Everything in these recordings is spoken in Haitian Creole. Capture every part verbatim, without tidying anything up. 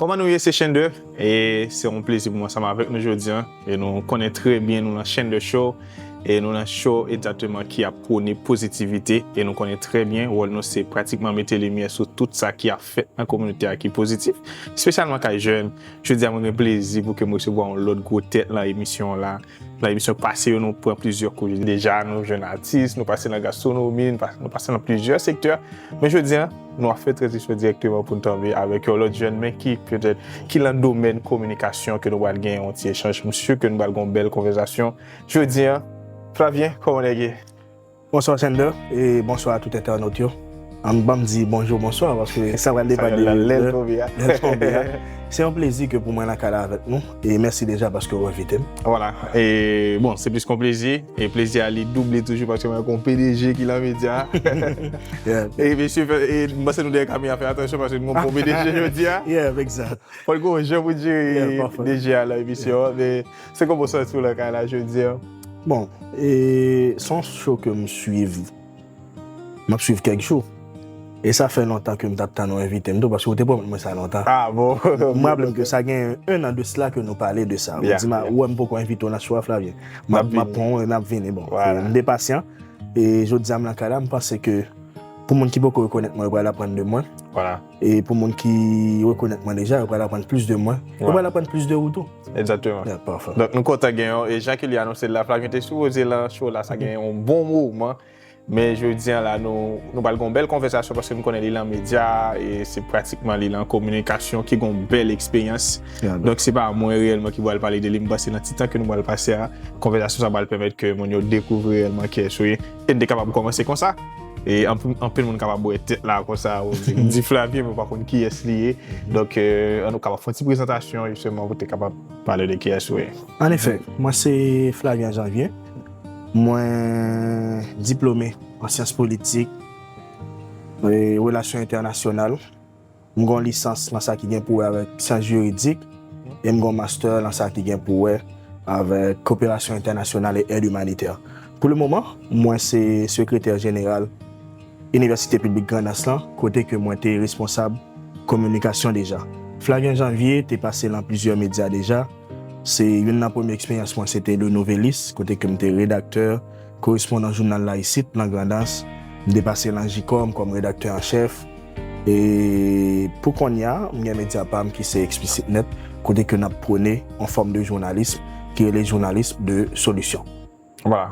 Kòman nou ye? Se Chenn de, e se yon plezi pou mwen ansanm avèk nou jodi a. E nou konnen trè byen nou nan Chenn de Show, e nou nan show egzakteman ki ap pwone pozitivite, e nou konnen trè byen wòl nou se pratikman mete limyè sou tout sa ki ap fèt nan kominote a ki pozitif, espesyalman kay jèn. Jodi a mwen gen plezi pou ke m resevwa yon lòt gwo tèt nan emisyon an la. Nan emisyon pase yo, nou pran plizyè kou deja, nou jwenn atis, nou pase nan gastronomi, nou pa-, nou pase nan plizyè sektè. Men jodi a, nou ap fè tranzisyon dirèkteman pou n tonbe avèk yon lòt jèn, men ki petèt ki nan domèn kominikasyon, ke nou pral gen yon ti echanj. M si ke nou pral gen yon bèl konvèsasyon. Jodi a, Flavien, kòman nèg ye? Bonswa Chenn de, e bonswa a tout entènot yo. An, ban m di bonjou, bonswa, paske sa pral depann de lè l tonbe a. Lè l tonbe a. Se yon plezi ke pou mwen nan kay la avèk nou, e mèsi deja paske w envite m. Vwala, e bon, se plis ke yon plezi, e plezi a li double toujou paske mwen gen yon P D G ki nan medya. Yeah. E mesye, fè, e m panse nou dèyè kamera fè atansyon paske nou gen yon bon P D G jodi a. Yeah, exact. Fò l gen yon jan pou jere P D G a nan emisyon an, men se kòman w santi w nan kay la jodi a? Bon, e se yon show ke m swiv, m ap swiv kèk jou. E sa fè lontan ke m t ap tann ou envite m tou, paske ou te pwomèt mwen sa lontan. Ah bon? M raple m ke sa gen un an de sila ke nou pale de sa. Ou di m, ou wè m poko envite w nan show a, Flavien. M ap, m ap pran w e n ap vini. Bon, m te pasyan. E jodi a m nan kay la, m panse ke pou moun ki poko rekonèt mwen, yo pral aprann de mwen. Vwala. E pou moun ki rekonèt mwen deja, yo pral aprann plis de mwen. Yo pral aprann plis de ou tou. Egzakteman. Yeah, parfait. Donk, nou kontan gen yon, e jan ke li anonse l la, Flavien te sipoze lan show la, sa gen yon bon moman. Men jodi a la, nou, nou pral gen yon bèl konvèsasyon paske m konnen li lan medya, e se pratikman li lan kominikasyon ki gen yon bèl eksperyans. Yeah, donk, se pa mwen reyèlman ki pral pale de li, m panse nan ti tan ke nou pral pase a, konvèsasyon sa pral pèmèt ke moun yo dekouvri reyèlman kiyès ou ye. E n te kapab kòmanse konsa. E anpil, anpil moun kapab wè tèt la konsa, ou di, di Flavien, men pa konn kiyès li ye. Donk, euh, an nou kapab fè yon ti prezantasyon, jisteman, pou te kapab pale de kiyès ou ye. An efè, mwen se Flavien Janvier. Mwen diplome an syans politik e relasyon entènasyonal. M gen yon lisans nan sa ki gen pou wè avèk syans jiridik e m gen yon master nan sa ki gen pou wè avèk koperasyon entènasyonal e èd imanitè. Pou le moman, mwen se sekretè jeneral Inivèsite Piblik Grandans lan, kote ke mwen te responsab kominikasyon deja. Flavien Janvier te pase lan plizyè medya deja. Se youn nan premye eksperyans mwen, se te Le Nouvelliste, kote ke m te redaktè, korespondan jounal la isit, lan Grandans. M te pase lan Jikòm kòm redaktè an chèf. E pou kounye a, m gen medya pa m ki se Explicit Net, kote ke n ap pwone yon fòm de jounalis ki rele jounalis de solisyon. Vwala.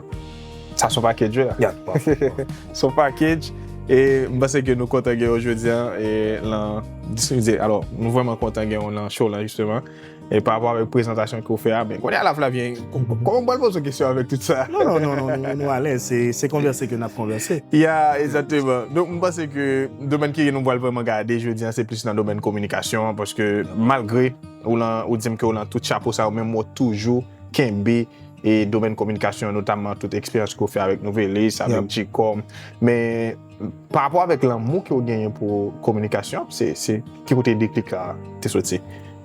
Sa se yon package, wi. Yeah, parfait. Se yon package. E m panse ke nou kontan gen w jodi a, e lan diskite. Alò, nou vrèman kontan gen w lan show lan, jisteman. E pa rapò avèk prezantasyon ke w fè a, men kounye a la, Flavien, kòman m pral poze w kesyon avèk tout sa? Non, non, non, non, nou, nou alèz. Se, se konvèse ke n ap konvèse. Ya, egzakteman. Donk, m panse ke domèn ke nou pral vrèman gade jodi a, se plis nan domèn kominikasyon an, paske malgre ou lan, ou di m ke w lan tout chapo sa yo, men m wè w toujou kenbe e domèn kominikasyon, notamman tout eksperyans ke w fè avèk Nouvelliste, avèk Jikòm. Men pa rapò avèk lanmou ke w genyen pou kominikasyon, se, se ki kote deklik la te soti?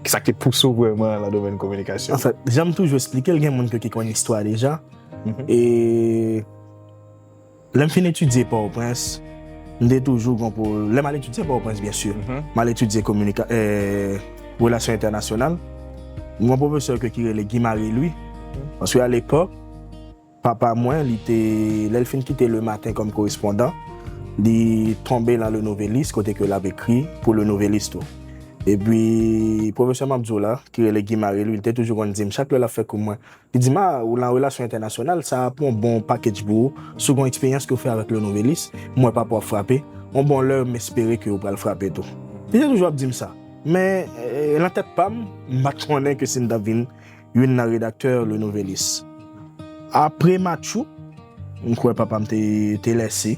Kisa ki te pouse w vrèman lan domèn kominikasyon? Anfèt, jan m toujou eksplike l, gen moun ke ki konn istwa deja. E lè m fin etidye Pòtoprens, m te toujou gon pou, lè m al etidye Pòtoprens, byen si, m al etidye kominika-, eh, relasyon entènasyonal, m gon pwofesè ke ki rele Guy Marie Louis. Paske alepòk, papa mwen, li te, lè l fin kite Le Matin kòm korespondan, li tonbe lan Le Nouvelliste, kote ke l ap ekri pou Le Nouvelliste tou. Epi, pwofesè m ap di w la, ki rele Guy Marie Louis, li te toujou konn di m, chak lè l ap fè kou mwen, li di m, "Ah, ou lan relasyon entènasyonal, sa ap yon bon package pou ou. Si w gon eksperyans ke w fè avèk Le Nouvelliste, m wè papa w ap frape. Yon bon lè, m espere ke w pral frape tou." Li te toujou ap di m sa. Men, eh, lan tèt pa m, m pa t konnen ke si m t ap vin youn nan redaktè Le Nouvelliste. Apre Matjou, m kwè papa m te, te lèse.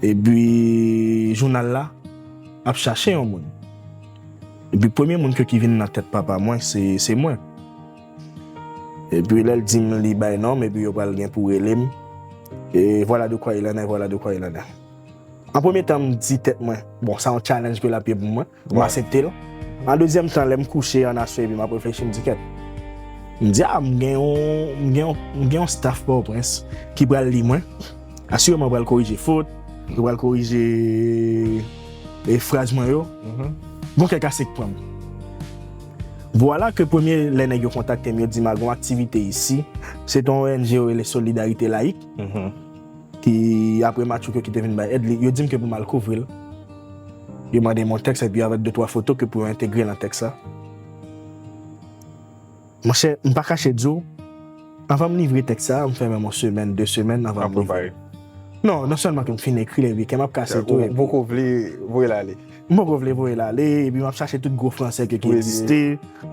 Epi, jounal la ap chache yon moun. Epi, premye moun ke ki vin nan tèt papa mwen, se, se mwen. Epi, lè l di m li bay non m, epi yo pral gen pou rele m. Et voilà de quoi il en est, voilà de quoi il en est. An premye tan, m di tèt mwen, bon, sa yon challenge ke l ap ye pou mwen. M aksepte l. An dezyèm tan, lè m kouche an aswè epi m ap reflechi, m di kèt. M di, ah, m gen yon, m gen yon, m gen yon staff Pòtoprens ki pral li mwen. Asireman, yo pral korije fot, yo pral korije, e, fraz mwen yo. Gon kèk ase k pran m. Vwala ke premye lè nèg yo kontakte m, yo di m a gen yon aktivite isi. Se te yon O N G yo rele Solidarité Laïque, ki apre Matjou ki te vin bay èd li, yo di m ke pou m al kouvri l. Yo mande m yon tèks epi avèk de twa foto ke pou yo entegre nan tèks la. Monchè, m pa kache di w, anvan m livre tèks sa, m fè menm yon semèn, de semèn anvan m livre. Non, non sèlman ke m fin ekri l, epi kè m ap kase tou, epi poko vle voye l ale. M poko vle voye l ale, epi m ap chache tout gwo fransè ke ki egziste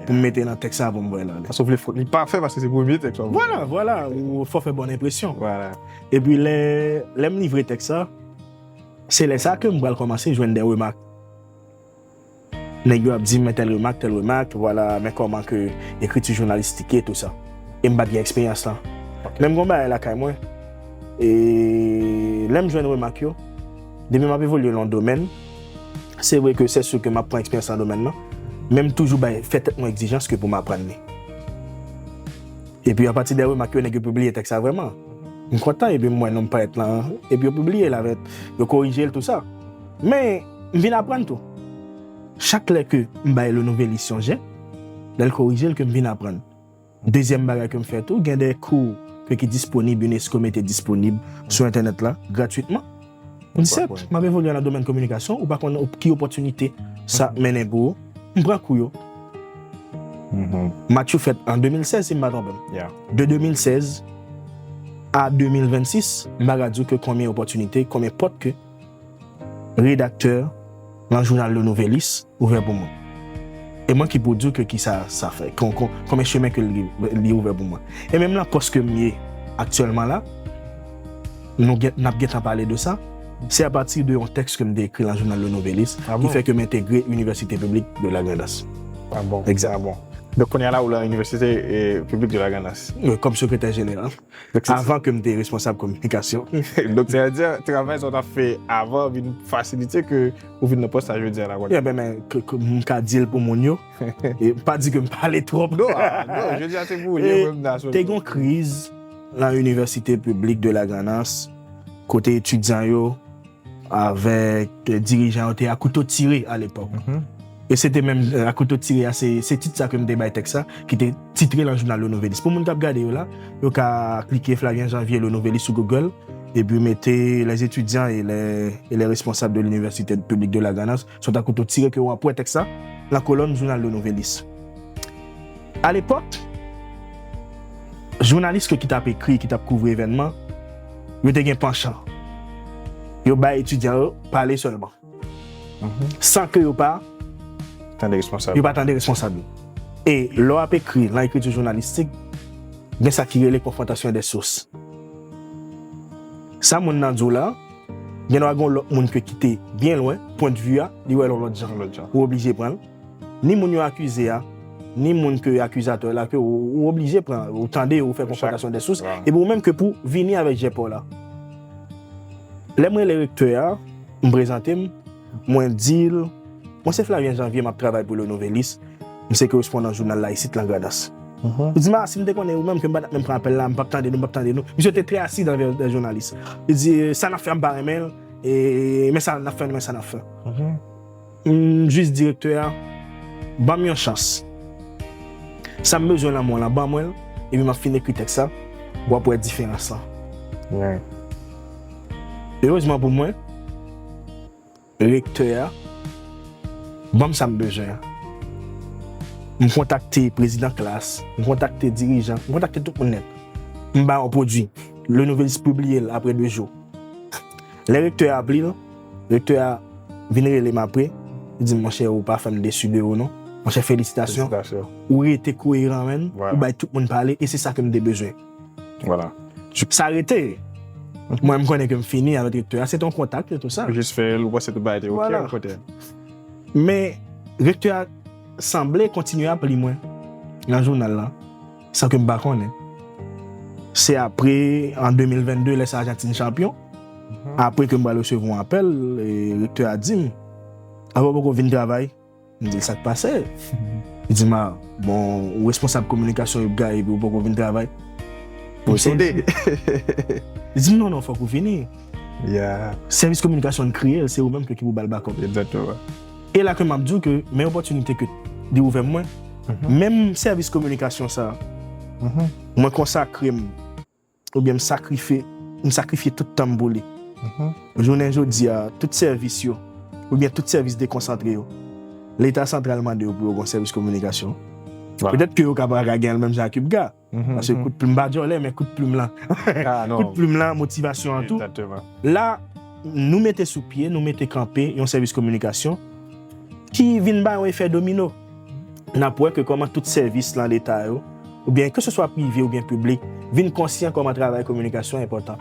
pou m mete nan tèks sa pou m voye l ale. Paske w vle fò, li pafè paske se premye tèks w ap voye. Vwala, vwala, ou fò fè bòn enpresyon. Vwala. Epi lè, lè m livre tèks sa, se lè sa ke m pral kòmanse jwenn de remak. Nèg yo ap di m, men tèl remak, tèl remak, vwala, men kòman ke ekriti jounalistik ye, tou sa. E m pa t gen eksperyans lan. Men m gen yon bagay lakay mwen, e lè m jwenn remak yo, depi m ap evolye nan yon domèn, se vre ke se si ke m ap pran eksperyans nan domèn nan, men m toujou bay, fè tèt mwen egzijans ke pou m aprann li. Epi apati de remak yo, nèg yo pibliye tèks sa vrèman. M kontan, epi m wè non m parèt lan, epi yo pibliye l avèk, yo korije l, tou sa. Men, m vin aprann tou. Chak lè ke m bay Le Nouvelliste yon jen, lè l korije l ke m vin aprann. Dezyèm bagay ke m fè tou, gen de kou ke ki disponib, unesco mete disponib sou entènèt la, gratwitman. M di, sèt, m ap evolye nan domèn kominikasyon, ou pa konn ki opòtinite sa ap mennen pou ou. M pran kou yo. Matjou fèt an de mil sèz, si m pa twonpe m. De de mil sèz a de mil vennsis, m pa ka di w ke konbyen opòtinite, konbyen pòt ke redaktè nan jounal Le Nouvelliste ouvè pou mwen. E mwen ki pou di w ke kisa sa fè, kon, kon, konbyen chemen ke li, li ouvè pou mwen. E menm nan pòs ke m ye aktyèlman la, nou gen, n ap gentan pale de sa, se apati de yon tèks ke m te ekri nan jounal Le Nouvelliste, ki fè ke m entegre Université Publique de la Grand'Anse. Ah bon? Egzak. Ah bon. Donk, kounye a la, ou nan Université, eh, Publique de la Grand'Anse. Wi, kòm sekretè jeneral. Avan ke m te responsab kominikasyon. Donk, sa vle di, travay sa w t ap fè avan vin fasilite ke ou vin nan pòs sa jodi a la, Gwadloup. Ebyen, men, ke, ke m ka di l pou moun yo. E m pa di ke m pale twòp. Non, ah, non, jodi a se pou ou, e mwen m ta sou te gen yon kriz nan Université Publique de la Grand'Anse, kote etidyan yo avèk, eh, dirijan yo te a kouto tire alepòk. E se te menm, eh, a kouto tire a, se, se tit sa ke m te bay tèks sa, ki te titre nan jounal Le Nouvelliste. Pou moun k ap gade yo la, yo ka klike Flavien Janvier Le Nouvelliste sou Google, epi mete les étudiants et les, et les responsables de l'Université Publique de la Grand'Anse, sot a kouto tire ke w ap wè tèks sa, nan kolòn jounal Le Nouvelliste. Alepòk, jounalis ke ki t ap ekri, ki t ap kouvri evènman, yo te gen panchan. Yo bay etidyan yo pale sèlman. San ke yo pa tande responsab. Yo pa tande responsab yo. E lè w ap ekri nan ekriti jounalistik, gen sa ki rele confrontation des sources. Sa moun nan di w la, gen dwa gen yon lòt moun ke ki te byen lwen, pwendvi a, li wè l yon lòt jan. Yon lòt jan. Ou oblije pran l. Ni moun yo akize a, ni moun ke akizatè la, ke ou, ou oblije pran, ou tande, ou fè confrontation des sources, epi ou menm ke pou vini avèk jèpò la. Lè m rele rektè a, m prezante m, mwen di l, mwen se Flavien Janvier, m ap travay pou Le Nouvelliste, m se korespondan jounal la isit lan Grandans. Li di m, a, si m te konnen ou menm ke m pa t ap menm pran apèl la, m p ap tande nou, m p ap tande nou. Misye te trè asid anvè lè jounalis. Li di, sa n ap fè a m pa renmen l, e, men sa n ap fè, men sa n ap fè. M jis direktè a, ban m yon chans. Sa m bezwen nan men w lan, ban mwen l, epi m ap fin ekri tèks la, w ap wè diferans lan. Erezman pou mwen, rektè a ban m sa m bezwen an. M kontakte prezidan klas, m kontakte dirijan, m kontakte tout moun nèt. M ba yo pwodui. Le Nouvelliste pibliye l apre de jou. Lè rektè a ap li l, rektè a vin rele m apre, li di m, monchè, ou pa fè m desi de ou non. Monchè, felisitasyon. Ou rete koyeran, menn. Ou bay tout moun pale, e se sa ke m te bezwen. Sa rete. Mwen, m konnen ke m fini avèk rektè a. Se te yon kontak, e tou sa. Ou jis fè l, ou panse tout bagay te oke, ou kote. Men, rektè a sanble kontinye ap li mwen nan jounal lan, san ke m pa konnen. Se apre, an de mil vennde, lè sa Ajantin chanpyon, apre ke m pral resevwa yon apèl, e, rektè a di m, "Avan w poko vin travay?" M di l, "Sa k pase?" Li di m, "A, bon, ou responsab kominikasyon UPGA epi ou poko vin travay?" Ou sonde. Li di m, "Non, non, fòk ou vini. Sèvis kominikasyon n kreye l, se ou menm ke ki pou ba l bakòp." E la ke m ap di w ke men opòtinite ke li ouvè mwen, Menm sèvis kominikasyon sa, mwen konsakre m, oubyen m sakrifye, m sakrifye tout tan m pou li. Jounen jodi a, tout sèvis yo, oubyen tout sèvis dekonsantre yo, Leta santral mande yo pou yo gen sèvis kominikasyon. Petèt ke yo ka pa ka gen l menm jan ak UPGA. Paske kout plim pa djòlè, men kout plim lan. Kout plim lan, motivasyon an tou. La, nou mete sou pye, nou mete kanpe yon sèvis kominikasyon ki vin bay yon efè domino. N ap wè ke kòman tout sèvis lan Leta yo, oubyen ke se swa prive oubyen piblik, vin konsyan kòman travay kominikasyon enpòtan.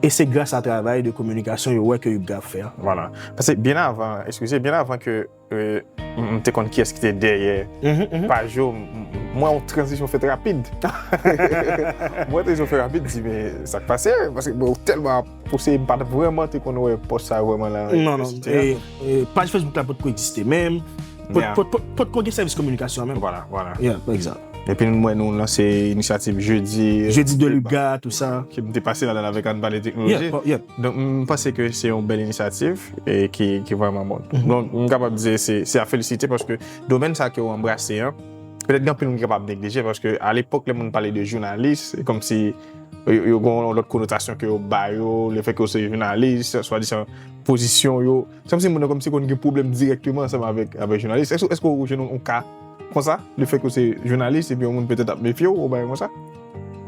E se gras a travay de kominikasyon yo wè ke UPGA ap fè a. Vwala. Paske byen avan, eskize, byen avan ke e, m m te konn kiyès ki te dèyè paj yo. M m wè yon tranzisyon fèt rapid. M wè tranzisyon fèt rapid, di, men sa k pase? Paske bon, tèlman ap pouse, m pa t vrèman te konn wè pòs sa vrèman la. Non, non. E, e, paj Facebook la potko egziste menm. Pot, pot, pot, potko gen sèvis kominikasyon menm. Vwala, vwala. Yeah, pa egzanp. Epi nou wè nou lanse inisyativ Jedi. Jedi de l'UPGA, tout sa. Ki m te pase ladan avèk Ann Pale Teknoloji. Yeah, po- yeah. Donk, m panse ke se yon bèl inisyativ e ki, ki vrèman bon. Donk, m kapab di se, se a felisite paske domèn sa ke w anbrase an, petèt gen anpil moun ki kapab neglije paske a lepòk, lè moun pale de jounalis, se kòmsi yo, yo gen yon lòt konotasyon ke yo ba yo, lefètke yo se jounalis, swadizan pozisyon yo. Se kòmsi moun nan kòmsi konn gen pwoblèm dirèkteman ansanm avèk, avèk jounalis. Èske, èske w jwenn yon, yon ka konsa, lefètke w se jounalis epi yon moun petèt ap mefye w, ou bagay konsa?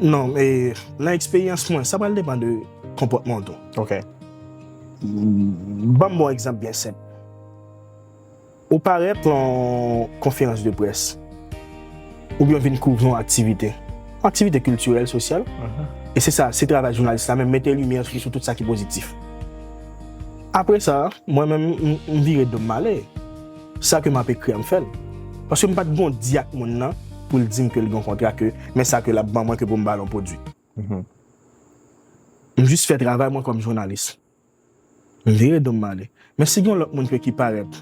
Non, e, nan eksperyans mwen, sa pral depann de konpòtman w tou. Ok. Ban m bon egzanp byen senp. Ou parèt lan yon konferans de près, oubyen w vin kouvri yon aktivite, aktivite kiltirèl, sosyal, e se sa, se travay jounalis la menm, mete limyè sou, sou tout sa ki pozitif. Apre sa, mwen menm, m, m vire do m m ale. Sa ke m ap ekri a, m fè l. Paske m pa t gen yon di ak moun nan pou l di m ke l gen yon kontra, ke men sa ke l ap ban mwen ke pou m ba l yon pwodui. M jis fè travay mwen kòm jounalis. M vire do m m ale. Men si gen yon lòt moun ke ki parèt,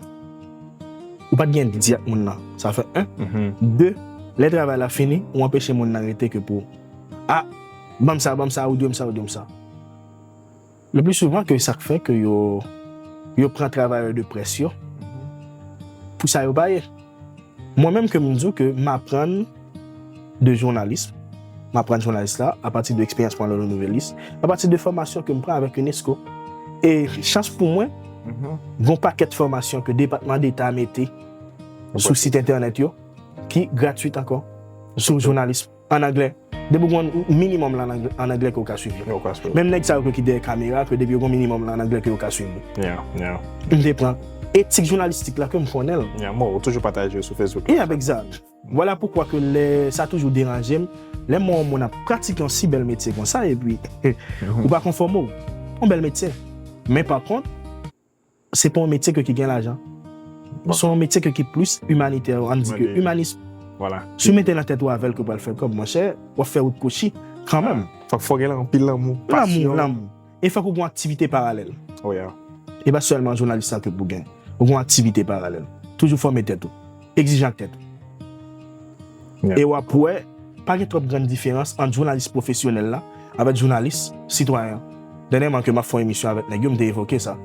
ou pa t gen di ak moun nan. Sa fè en. De, lè travay la fini, ou anpeche moun nan rete ke pou, a, ban m sa, ban m sa, ou dwe m sa, ou dwe m sa. Le pli souvan ke sa k fè ke yo, yo pran travayè de près yo pou sa yo pa ye. Mwen menm ke m di w ke m aprann de jounalis, m aprann jounalis la apati de eksperyans mwen lan Le Nouvelliste, apati de fòmasyon ke m pran avèk UNESCO. E chans pou mwen, gen yon pakèt fòmasyon ke Depatman Deta mete sou sit entènèt yo ki gratwit ankò sou jounalis. An anglè. Depi w gen yon minimòm lan an anglè, an anglè ke w ka swiv yo. Yo ka swiv. Menm nèg sa yo ke ki dèyè kamera, ke depi yo gen yon minimòm lan an anglè ke yo ka swiv yo. Yeah, yeah. M te pran etik jounalistik la ke m konnen l. Yeah, mwen, ou toujou pataje yo sou Facebook. Yeah, exact. Vwala poukwa ke lè sa toujou deranje m, lè m wè yon moun ap pratike yon si bèl metye konsa, epi ou pa konfòme w. Yon bèl metye. Men pa kont, se pa yon metye ke ki gen lajan. Se yon metye ke ki plis imanitè, ann di ke imanis. Vwala. Si w mete nan tèt ou avè l ke w pral fè kòb, monchè, w ap fè wout kwochi kanmenm. Fòk, fòk gen anpil lanmou, pasyon. Lanmou, lanmou. E fòk ou gen yon aktivite paralèl. Oh, yeah. E pa sèlman jounalis la ke pou gen. Ou gen yon aktivite paralèl. Toujou fòme tèt ou. Egzijan ak tèt ou. Yeah. E w ap wè, pa gen twòp grann diferans ant jounalis pwofesyonèl la avèk jounalis sitwayen an. Dènyèman ke m ap fè yon emisyon avèk nèg yo, m te evoke sa.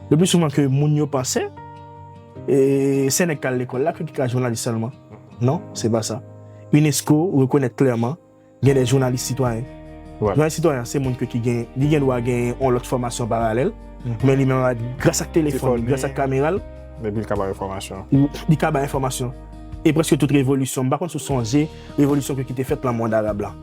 Le pli souvan ke moun yo panse, e, se nèg k al lekòl la ke ki ka jounalis sèlman. Non, se pa sa. UNESCO rekonèt klèman gen de jounalis sitwayen. Jounalis sitwayen, se moun ke ki gen, li gen dwa gen yon lòt fòmasyon paralèl, men li menm, gras ak telefòn li, gras ak kamera l, epi li ka bay enfòmasyon. Li ka bay enfòmasyon. E prèske tout revolisyon, m pa konn si w sonje revolisyon ke ki te fèt lan mond arab la.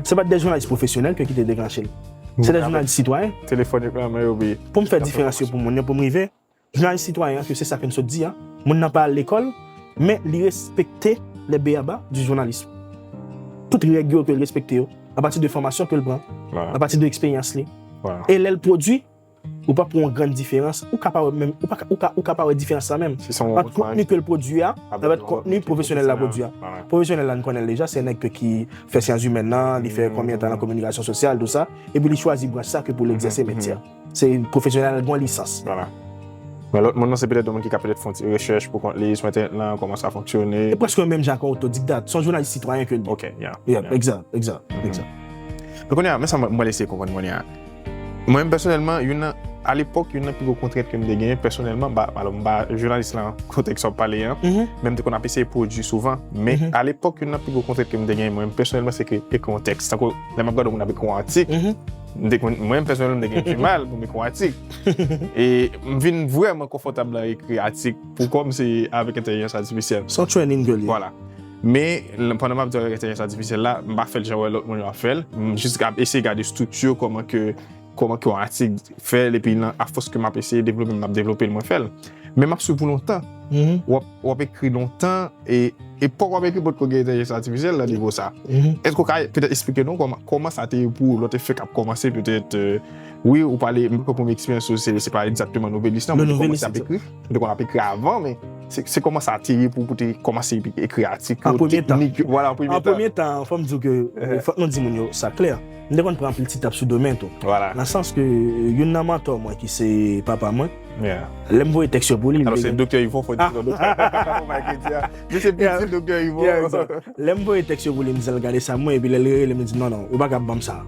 Se pa t de jounalis pwofesyonèl ke ki te deklanche l. Se de jounalis sitwayen. Telefòn yo nan men yo, wi. Pou m fè diferans yo pou moun yo, pou m rive, jounalis sitwayen an, ke se sa ke n sot di a, moun nan pa al lekòl, men li respekte les b.a.-ba du journalisme. Tout règ yo ke l respekte yo, apati de fòmasyon ke l pran, apati de eksperyans li. E lè l pwodui, ou pa pou yon grann diferans, ou ka pa wè menm, ou pa ka, ou ka, ou ka pa wè diferans la menm ant kontni ke l pwodui a avèk kontni pwofesyonèl la pwodui a. Pwofesyonèl la, n konnen l deja, se nèg ke ki fè syans imèn nan, li fè konbyen tan nan kominikasyon sosyal, tou sa, epi li chwazi branch sa ke pou l egzèse metye a. Se pwofesyonèl, gen yon lisans. Vwala. Men lòt moun nan, se petèt yon moun ki ka petèt fè yon ti rechèch pou kont li sou entènèt lan, kòman sa fonksyone. E prèske menm jan ak yon otodidakt. Se yon jounalis sitwayen ke l ye. Ok, yeah. Yeah, exact, exact, exact. Men kounye a, men sa mwen, mwen eseye konprann kounye a. Mwen menm pèsonèlman, youn nan Alepòk, youn nan pi gwo kontrent ke m te genyen pèsonèlman, ba, alò, m ba jounalis lan kontèks w ap pale an, men m te konn ap eseye pwodui souvan. Men alepòk, youn nan pi gwo kontrent ke m te genyen mwen menm pèsonèlman, se ke ekri yon tèks. Tankou lè m ap gade yon moun ap ekri yon atik, m te konn, mwen menm pèsonèlman, m te gen dimal pou m ekri yon atik. E m vin vrèman konfòtab nan ekri atik pou kò m, se avèk entèlijans atifisyèl. Se yon training ke l ye. Vwala. Men, pandan m ap di avèk entèlijans atifisyèl la, m pa fè l jan w wè lòt moun yo ap fè l. M jis ap eseye gade estrikti, kòman ke kòman ke yon atik fè l, epi nan, afòs ke m ap eseye devlope, m ap devlope l, mwen fè l. Men m ap swiv pou lontan. W ap, w ap ekri lontan, e epòk w ap ekri potko gen entèlijans atifisyèl nan nivo sa. Èske w ka petèt eksplike nou kòman, kòman sa te ye pou ou lè w te fèk ap kòmanse petèt, euh, wi, ou pale, m poko premye eksperyans ou, se, se pa egzakteman Nouvelliste lan, men ou te kòmanse ap ekri, ou te konn ap ekri avan, men se, se kòman sa te ye pou, pou te kòmanse ekri atik yo, teknik yo, vwala, an premye tan. An premye tan, fò m di w ke, fòk nou di moun yo sa klè. M te konn pran anpil ti tap sou do men tou. Nan sans ke, euh, youn nan mantò mwen ki se papa mwen, lè m voye tèks yo pou li, m te gen Doktè Yvon, fò di non, Doktè Yvon pa gen di a. Li se pitit Doktè Yvon. Lè m voye tèks yo pou li, m di l gade sa mwen, epi lè l rele m, li di non, non, ou pa ka ap ban m sa.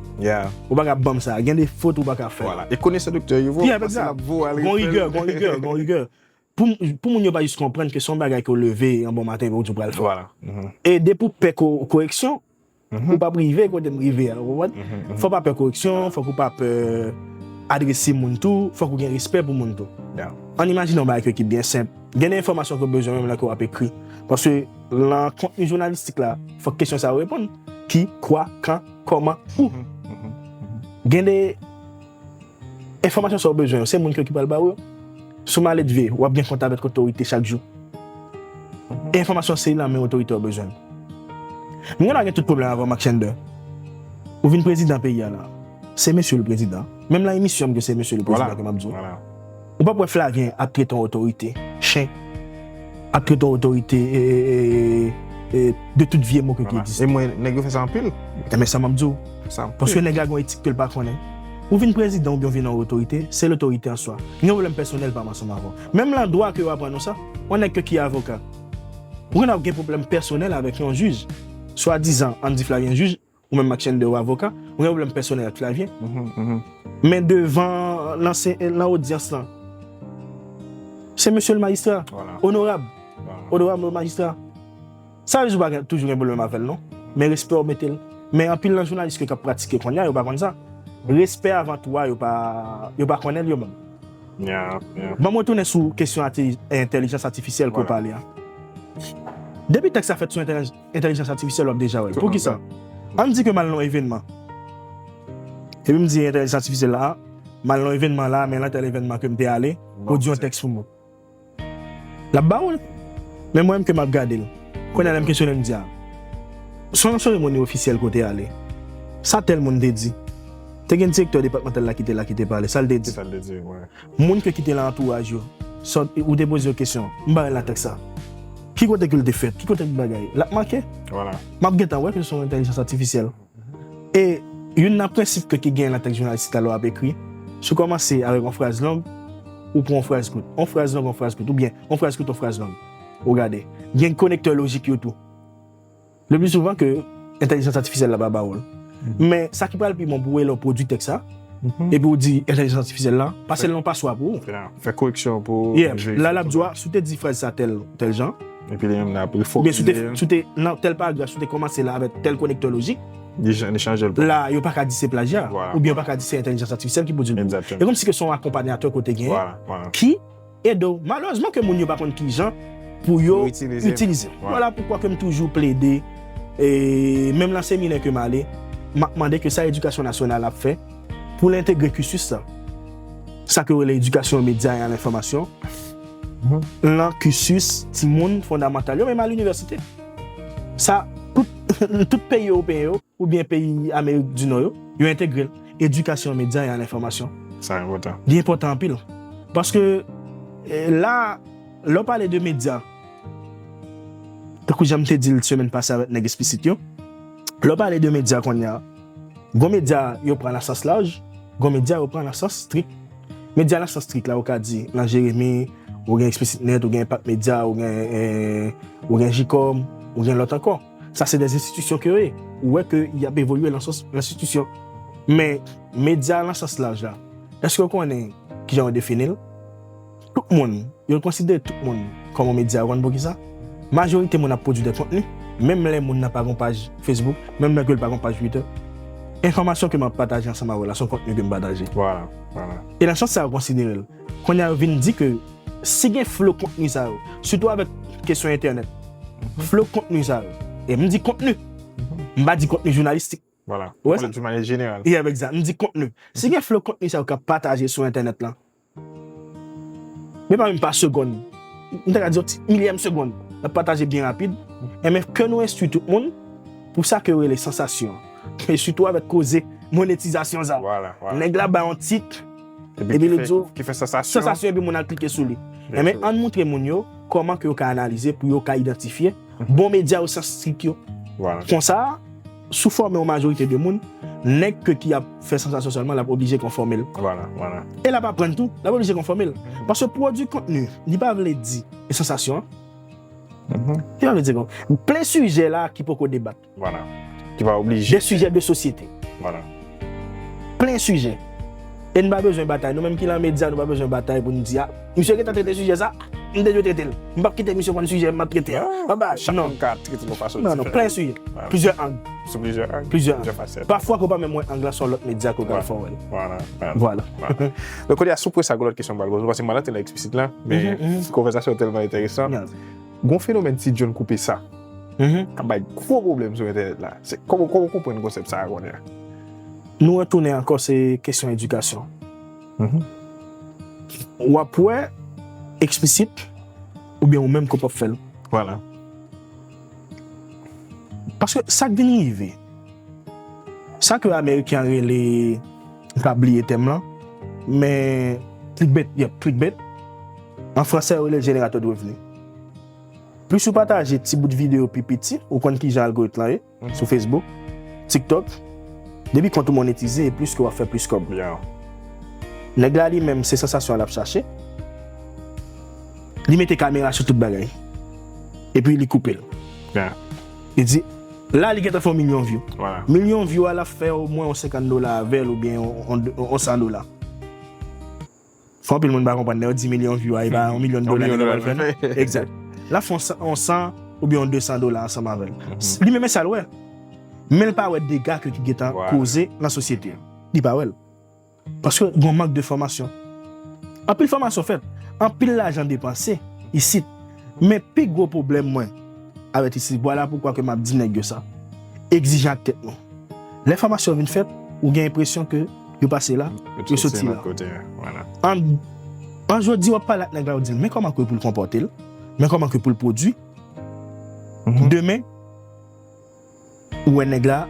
Ou pa ka ap ban m sa. Gen de fot ou pa ka fè. E konesan Doktè Yvon, paske l ap voye al refè l. Gon rigè, gon rigè, gon rigè. Pou, pou moun yo pa jis konprann ke se yon bagay ke w leve yon bon maten epi w di w pral fè. E depi w pè ko-, koreksyon, ou p ap rive kote m rive a, ou konprann? Fò w pa pè koreksyon, fòk ou pa pè adrese moun tou, fòk ou gen respè pou moun tou. Ann imajine yon bagay ke ki byen senp. Gen de enfòmasyon ke w bezwen menm lè ke w ap ekri. Paske nan kontni jounalistik la, fòk kesyon sa yo reponn. Ki, kwa, kan, kòman, ou. Gen de enfòmasyon sa w bezwen yo, se moun ke ki pral ba w yo. Si w maledve, w ap gen kont avèk otorite chak jou. E enfòmasyon se nan men otorite w bezwen. M genlè gen tout pwoblèm avè w, Marc Shender. Ou vin prezidan peyi a la. Se mesye l prezidan. Menm nan emisyon m ke se mesye l prezidan ke m ap di w. Ou p ap wè Flavien ap trete yon otorite chen, ap trete yon otorite, e, e, e, e, de tout vye mo ke ki egziste. E mwen, nèg yo fè sa anpil. Enben sa m ap di w. Paske nèg la gen yon etik ke l pa konnen. Ou vin prezidan oubyen w vin yon otorite, se lotorite an swa. M gen pwoblèm pèsonèl pa m ansanm avè w. Menm nan dwa ke yo aprann nou sa, yon nèg ke ki avoka. Ou konn ap gen pwoblèm pèsonèl avèk yon jij. Swadizan, ann di Flavien jij, ou menm Marc Shender ou avoka, ou gen pwoblèm pèsonèl ak Flavien. Men devan, nan se, nan odyans lan, se mesye l majistra, onorab, onorab majistra. Sa vle di ou pa gen, toujou gen pwoblèm avè l, non. Men respè w mete l. Men anpil nan jounalis ke k ap pratike kounye a, yo pa konn sa. Respè avan tou a, yo pa, yo pa konnen l yo menm. Ban m retounen sou kesyon ati-, entèlijans atifisyèl ke w pale a. Depi tèks la fèt sou entèlijans, entèlijans atifisyèl, w ap deja wè l. Poukisa? Ann di ke m al nan yon evènman. Epi m di entèlijans atifisyèl la, m al nan yon evènman la, men nan tèl evènman ke m te ale, pwodui yon tèks pou mwen. L ap ba ou l. Men mwen menm ke m ap gade l. Kounye a lè m kesyone m di a, se yon seremoni ofisyèl ke w te ale. Sa tèl moun te di. Te gen direktè depatmantèl la ki te la ki te pale. Sa l te di? Sa l te di, wi. Moun ke ki te nan antouraj yo, sòt, ou te poze yo kesyon. M ba l nan tèks sa. Ki kote ke l te fèt? Ki kote ke bagay? L ap make. M ap gentan wè ke se yon entèlijans atifisyèl. E youn nan prensip ke ki gen nan tèks jounalis la lè w ap ekri, si w kòmanse avèk yon fraz long, ou pran yon fraz kout. Yon fraz long, yon fraz kout. Oubyen yon fraz kout, yon fraz long. Ou gade. Gen konektè lojik yo tou. Le pli souvan ke entèlijans atifisyèl la pa ba w l. Men sa ki pral pi bon pou ou, lè w pwodui tèks sa, epi w di entèlijans atifisyèl la, pase l nan yon paswa pou ou. Fè koreksyon pou. Yeah. La, l ap di w, a, si w te di fraz sa tèl, tèl jan, Epi li menm l ap refòmile. Oubyen si w te, si w te nan tèl paragraf, si w te kòmanse la avèk tèl konektè lojik, li jan-, li chanje l pou. La, yo pa ka di se plajya, oubyen yo pa ka di se entèlijans atifisyèl ki pwodui l. Egzakteman. E kòmsi ke se yon akonpanyatè ke w te genyen ki ede w. Malerezman ke moun yo pa konn kijan pou yo itilize. Vwala poukwa ke m toujou plede, e, menm nan seminè ke m ale, m ap mande ke sa edikasyon nasyonal ap fè pou l entegre kisis sa. Sa ke yo rele edikasyon medya e a lenfòmasyon, nan kisis timoun fondamantal yo, menm a linivèsite. Sa, tout, tout peyi ewopeyen yo, oubyen peyi Amerik di Nò yo, yo entegre l. Edikasyon medya e a lenfòmasyon. Sa enpòtan. Li enpòtan anpil. Paske, e, la, lè w pale de medya, tankou jan m te di l semèn pase avèk nèg Eksplisit yo, lè w pale de medya kounye a, gon medya yo pran nan sans laj, gon medya yo pran nan sans strik. Medya nan sans strik la, ou ka di nan Jeremi, ou gen Eksplisit Nèt, ou gen Enpak Medya, ou gen, e, ou gen Jikòm, ou gen lòt ankò. Sa se de enstitisyon ke yo ye. Ou wè ke y ap evolye nan sans enstitisyon. Men, medya nan sans laj la, èske w konnen kijan yo defini l. Tout moun, yo konsidere tout moun kòm yon medya. Ou konn poukisa? Majorite moun ap pwodui de kontni, menm lè moun nan pa gon paj Facebook, menm lè ke l pa gon paj Twitter. Enfòmasyon ke m ap pataje ansanm avè w la, se yon kontni ke m pataje. Vwala, vwala. E nan sans sa yo konsidere l. Kounye a yo vin di ke si gen flo kontni sa yo, sitou avèk kesyon entènèt, flo kontni sa yo, e m di kontni, m pa di kontni jounalistik. Vwala. Ou wè Kontni sa? De manyè jeneral. Yeah, egzat. M di kontni. Si gen flo kontni sa yo k ap pataje sou entènèt lan, men pa menm pa segonn, m ta ka di yon ti milyèm segonn, l ap pataje byen rapid. Enben ke nou enstwi tout moun pou sa ke yo rele sansasyon. E sitou avèk koze monetizasyon sa. Vwala, vwala. Nèg la bay yon tit, Epi epi ki li fè- di w, ki fè sansasyon. Sansasyon, epi moun al klike sou li. Byen Enben sou. Ann montre moun yo kòman ke yo ka analize, pou yo ka idantifye bon medya yo, sans krik yo. Vwala. Konsa, si w fòme yon majorite de moun, nèg ke ki ap fè sansasyon sèlman, l ap oblije konfòme l. Vwala, vwala. E l ap aprann tou, l ap oblije konfòme l. Paske pwodui kontni, li pa vle di e sansasyon. Mhm. Li pa vle di kon. Plen sijè la ki poko debat. Vwala. Ki pa oblije. De sijè de sosyete. Vwala. Plen sijè. E n pa bezwen batay. Nou menm ki lan medya, nou pa bezwen batay pou n di, a, misye gentan trete sijè sa, m te dwe trete l. M p ap kite misye pran sijè, m ap trete a. Ah, Baba, chak non. Moun ka trete l yon fason Non, non, diferan. Plen sijè. Vwala. Plizyè ang. Sou plizyè ang. Plizyè ang. Plizyè fasèt. Pafwa ke w pa menm wè ang lan sou lòt medya ke w pral fè w wè l. Vwala. Vwala. Donk, kounye a, sou pwen sa, gon lòt kesyon m pral poze w, paske m pa rantre nan eksplisit la, men Mhm, mhm. Konvèsasyon tèlman enteresan. Yes. Gon fenomèn ti John koupe sa. Mhm. K ap bay gwo pwoblèm sou entènèt la. Se, kòman, kòman w konprann konsèp sa a kounye a? Nou retounen ankò, se kesyon edikasyon. Mhm. W ap wè eksplisit, oubyen ou menm ke w p ap fè l. Vwala. Paske sa k vin rive, sa ke Ameriken an rele, m ka bliye tèm lan, men clickbait, yep, clickbait. An fransè, yo rele l générateur de revenu. Plis ou pataje ti bout videyo pi piti, ou konn kijan algoritm lan ye, sou Facebook, TikTok, depi kont ou monetize, e plis ke w ap fè plis kòb. Yeah. Nèg la li menm, se sansasyon l ap chache. Li mete kamera sou tout bagay. Epi li koupe l. Yeah. Li di, la li gentan fè yon milyon view. Vwala. Milyon view a, l ap fè omwen yon senkant dola avè l oubyen yon, yon, yon san dola. Fò anpil moun pa konprann, lè yo di milyon view a, e pa yon milyon Yon dola milyon nèg la dola pral fè, non? Egzèt. L ap fè yon san, yon san oubyen yon de san dola ansanm avè l. Li menm, e sa l wè. Men l pa wè dega ke ki gentan Vwala. Koze nan sosyete a. Li pa wè l. Paske gon mank de fòmasyon. Anpil fòmasyon fèt, anpil lajan depanse isit. Men pi gwo pwoblèm mwen avèk isit, vwala poukwa ke m ap di nèg yo sa. Egzijan ak tèt nou. Lè fòmasyon vin fèt, ou gen enpresyon ke yo pase la, yo soti la. Kote, vwala. An, an jodi, w ap pale ak nèg la, ou di l, men kòman ke pou l konpòte l, men kòman ke pou l pwodui. Mhm. Demen, ou wè nèg la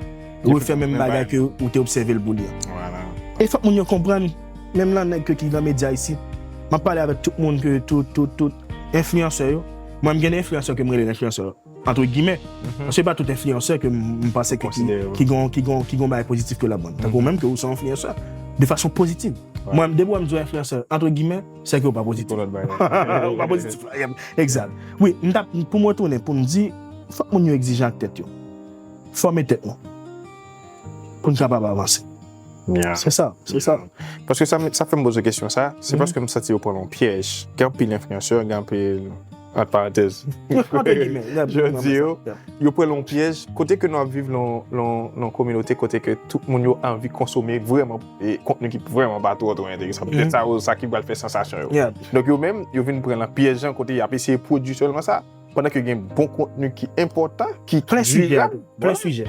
refè menm bagay ke ou te obsève l pou li an. Vwala. E fòk moun yo konprann, menm lan nèg ke ki nan medya isit, m ap pale avèk tout moun ke tout, tout, tout enfliyansè yo. Mwen, m gen de enfliyansè ke m rele enfliyansè, antre gimè. Paske pa tout enfliyansè ke m, m panse ke ki, Konsidere, wi. Ki gon, ki gon, ki gon bagay pozitif ke l ap ban. Tankou menm ke ou se yon enfliyansè, de fason pozitiv. Mwen, depi w wè m di w enfliyansè, antre gimè, se ke ou pa pozitif. Pou lòt bagay. Ou pa pozitif la. Egzat. Wi, m t ap, pou m retounen, pou m di, fòk moun yo egzijan ak tèt yo. Fòme tèt nou. Pou n kapab avanse. Yeah. Se sa, se sa. Paske sa, sa fè m poze kesyon sa, se paske m santi yo pran yon pyèj. Gen anpil enfliyansè, gen anpil, ant parantèz. Antre gimè, Jodi yo, yo pran yon pyèj. Kote ke nou ap viv lan, lan, lan kominote, kote ke tout moun yo anvi konsome vrèman, e, kontni ki vrèman pa twò, twò enteresan. Petèt sa, sa ki pral fè sansasyon yo. Yeah. Donk yo menm, yo vin pran lan pyèj lan kote y ap eseye pwodui sèlman sa. Pandan ke gen bon kontni ki enpòtan, ki Plen sijè, dirab. plen sijè.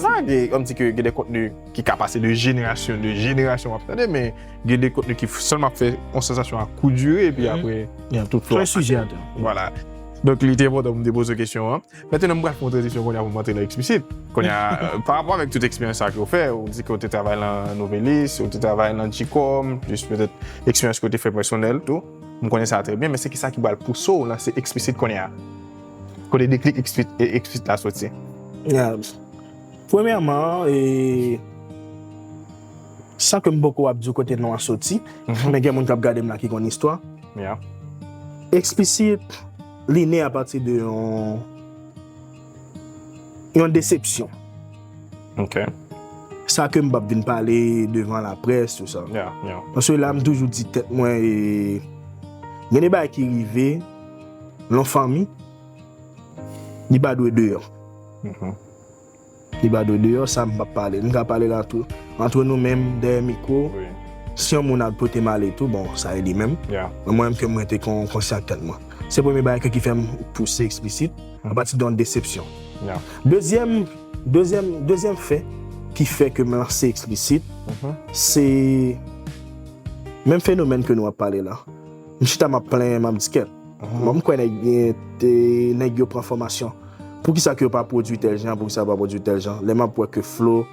Sa, gen, an di ke gen de kontni ki ka pase de jenerasyon, de jenerasyon w ap tande, men gen de kontni ki sèlman ap fè yon sansasyon a kout dire, epi apre, Yeah. tout flò Plen ap pase. Sijè atè. Vwala. Donk, li te enpòtan pou m te poze kesyon an. Mentnan, m pral fè yon tranzisyon kounye a pou m antre nan eksplisit. Kounye a, euh, pa rapò avèk tout eksperyans sa ke w fè, ou di ke w te travay lan Nouvèlis, ou te travay lan G-Com, plis petèt eksperyans ke w te fè pèsonèl tou. M konnen sa trè byen, men se kisa ki pral pouse w lanse eksplisit kounye a? Kote deklik eksplisit, e, eksplisit la soti? Yeah. Premyèman, e, san ke m poko ap di w kote non an soti, men gen moun k ap gade m la ki konn istwa. Yeah. Eksplisit, li ne apati de yon, yon desepsyon. Ok. Sa ke m p ap vin pale devan laprès, tou sa. Paske la, m toujou di tèt mwen, e, gen de bagay ki rive nan fanmi, li pa dwe deyò. Li pa dwe deyò, sa m p ap pale. M ka pale la tou, antre nou menm, dèyè mikwo. Si yon moun ap pote m ale tou, bon, sa e li menm. Mwen, mwen menm ke mwen te kon, konsyan ak tèt mwen. Se premye bagay ke ki fè m pouse eksplisit, apati de yon desepsyon. Dezyèm, dezyèm, dezyèm fè ki fè ke m lanse eksplisit, se menm fenomèn ke nou ap pale la. M chita, m ap plenyen, m ap di kèt. Mwen, m kwè nèg, te, nèg yo pran fòmasyon. Poukisa ke yo pa pwodui tèl jan, poukisa yo pa pwodui tèl jan? Lè m ap wè ke Flo,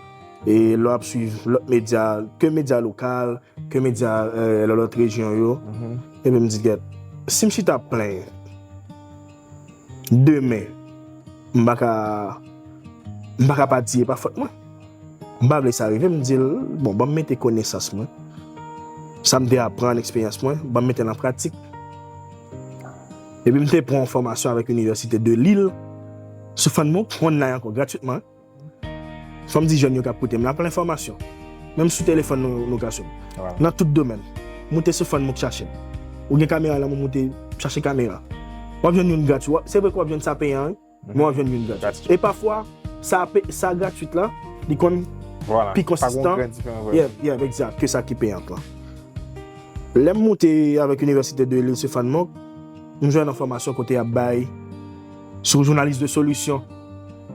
e lè w ap swiv lòt medya, ke medya lokal, ke medya, e, lòt rejyon yo, epi m di, kèt, si m chita ap plenyen, demen, m pa ka, m pa ka pa di e pa fòt mwen. M pa vle sa rive, m di l, bon, ban m mete konesans mwen, sa m te aprann, eksperyans mwen, ban m mete l an pratik. Epi m te pran yon fòmasyon avèk Inivèsite de Lille sou Fanmok, online ankò, gratwitman. Fò m di jèn yo k ap koute m la, pran enfòmasyon. Menm sou telefòn nou, nou ka swiv. Nan tout domèn. Moute sou Fanmok, chache l. Ou gen kamera nan men w, moute chache kamera. W ap jwenn youn gratwit. W ap, se vre ke w ap jwenn sa peyan, wi, men w ap jwenn youn gratwit. E pafwa, sa pe, sa gratwit la, li konn pi konsistan. Yeah, yeah, egzak, ke sa ki peyan lan. Lè m moute avèk Inivèsite de Lille sou Fanmok, m jwenn yon fòmasyon kote y ap bay sou jounalis de solisyon.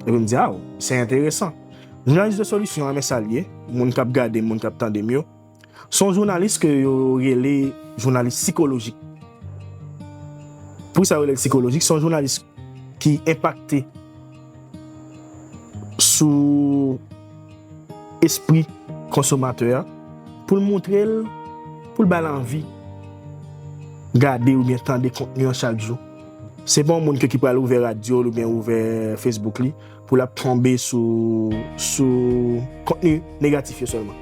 Epi m di, aw, se enteresan. Jounalis de solisyon, men sa l ye, moun k ap gade m, moun k ap tande m yo. Se yon jounalis ke yo rele jounalis sikolojik. Poukisa yo rele l sikolojik? Se yon jounalis ki enpakte sou espri konsomatè a, pou l montre l, pou l ba l anvi gade oubyen tande kontni an chak jou. Se pa yon moun ke ki pral ouvè radyo l oubyen ouvè Facebook li pou l ap tonbe sou, sou kontni negatif yo sèlman.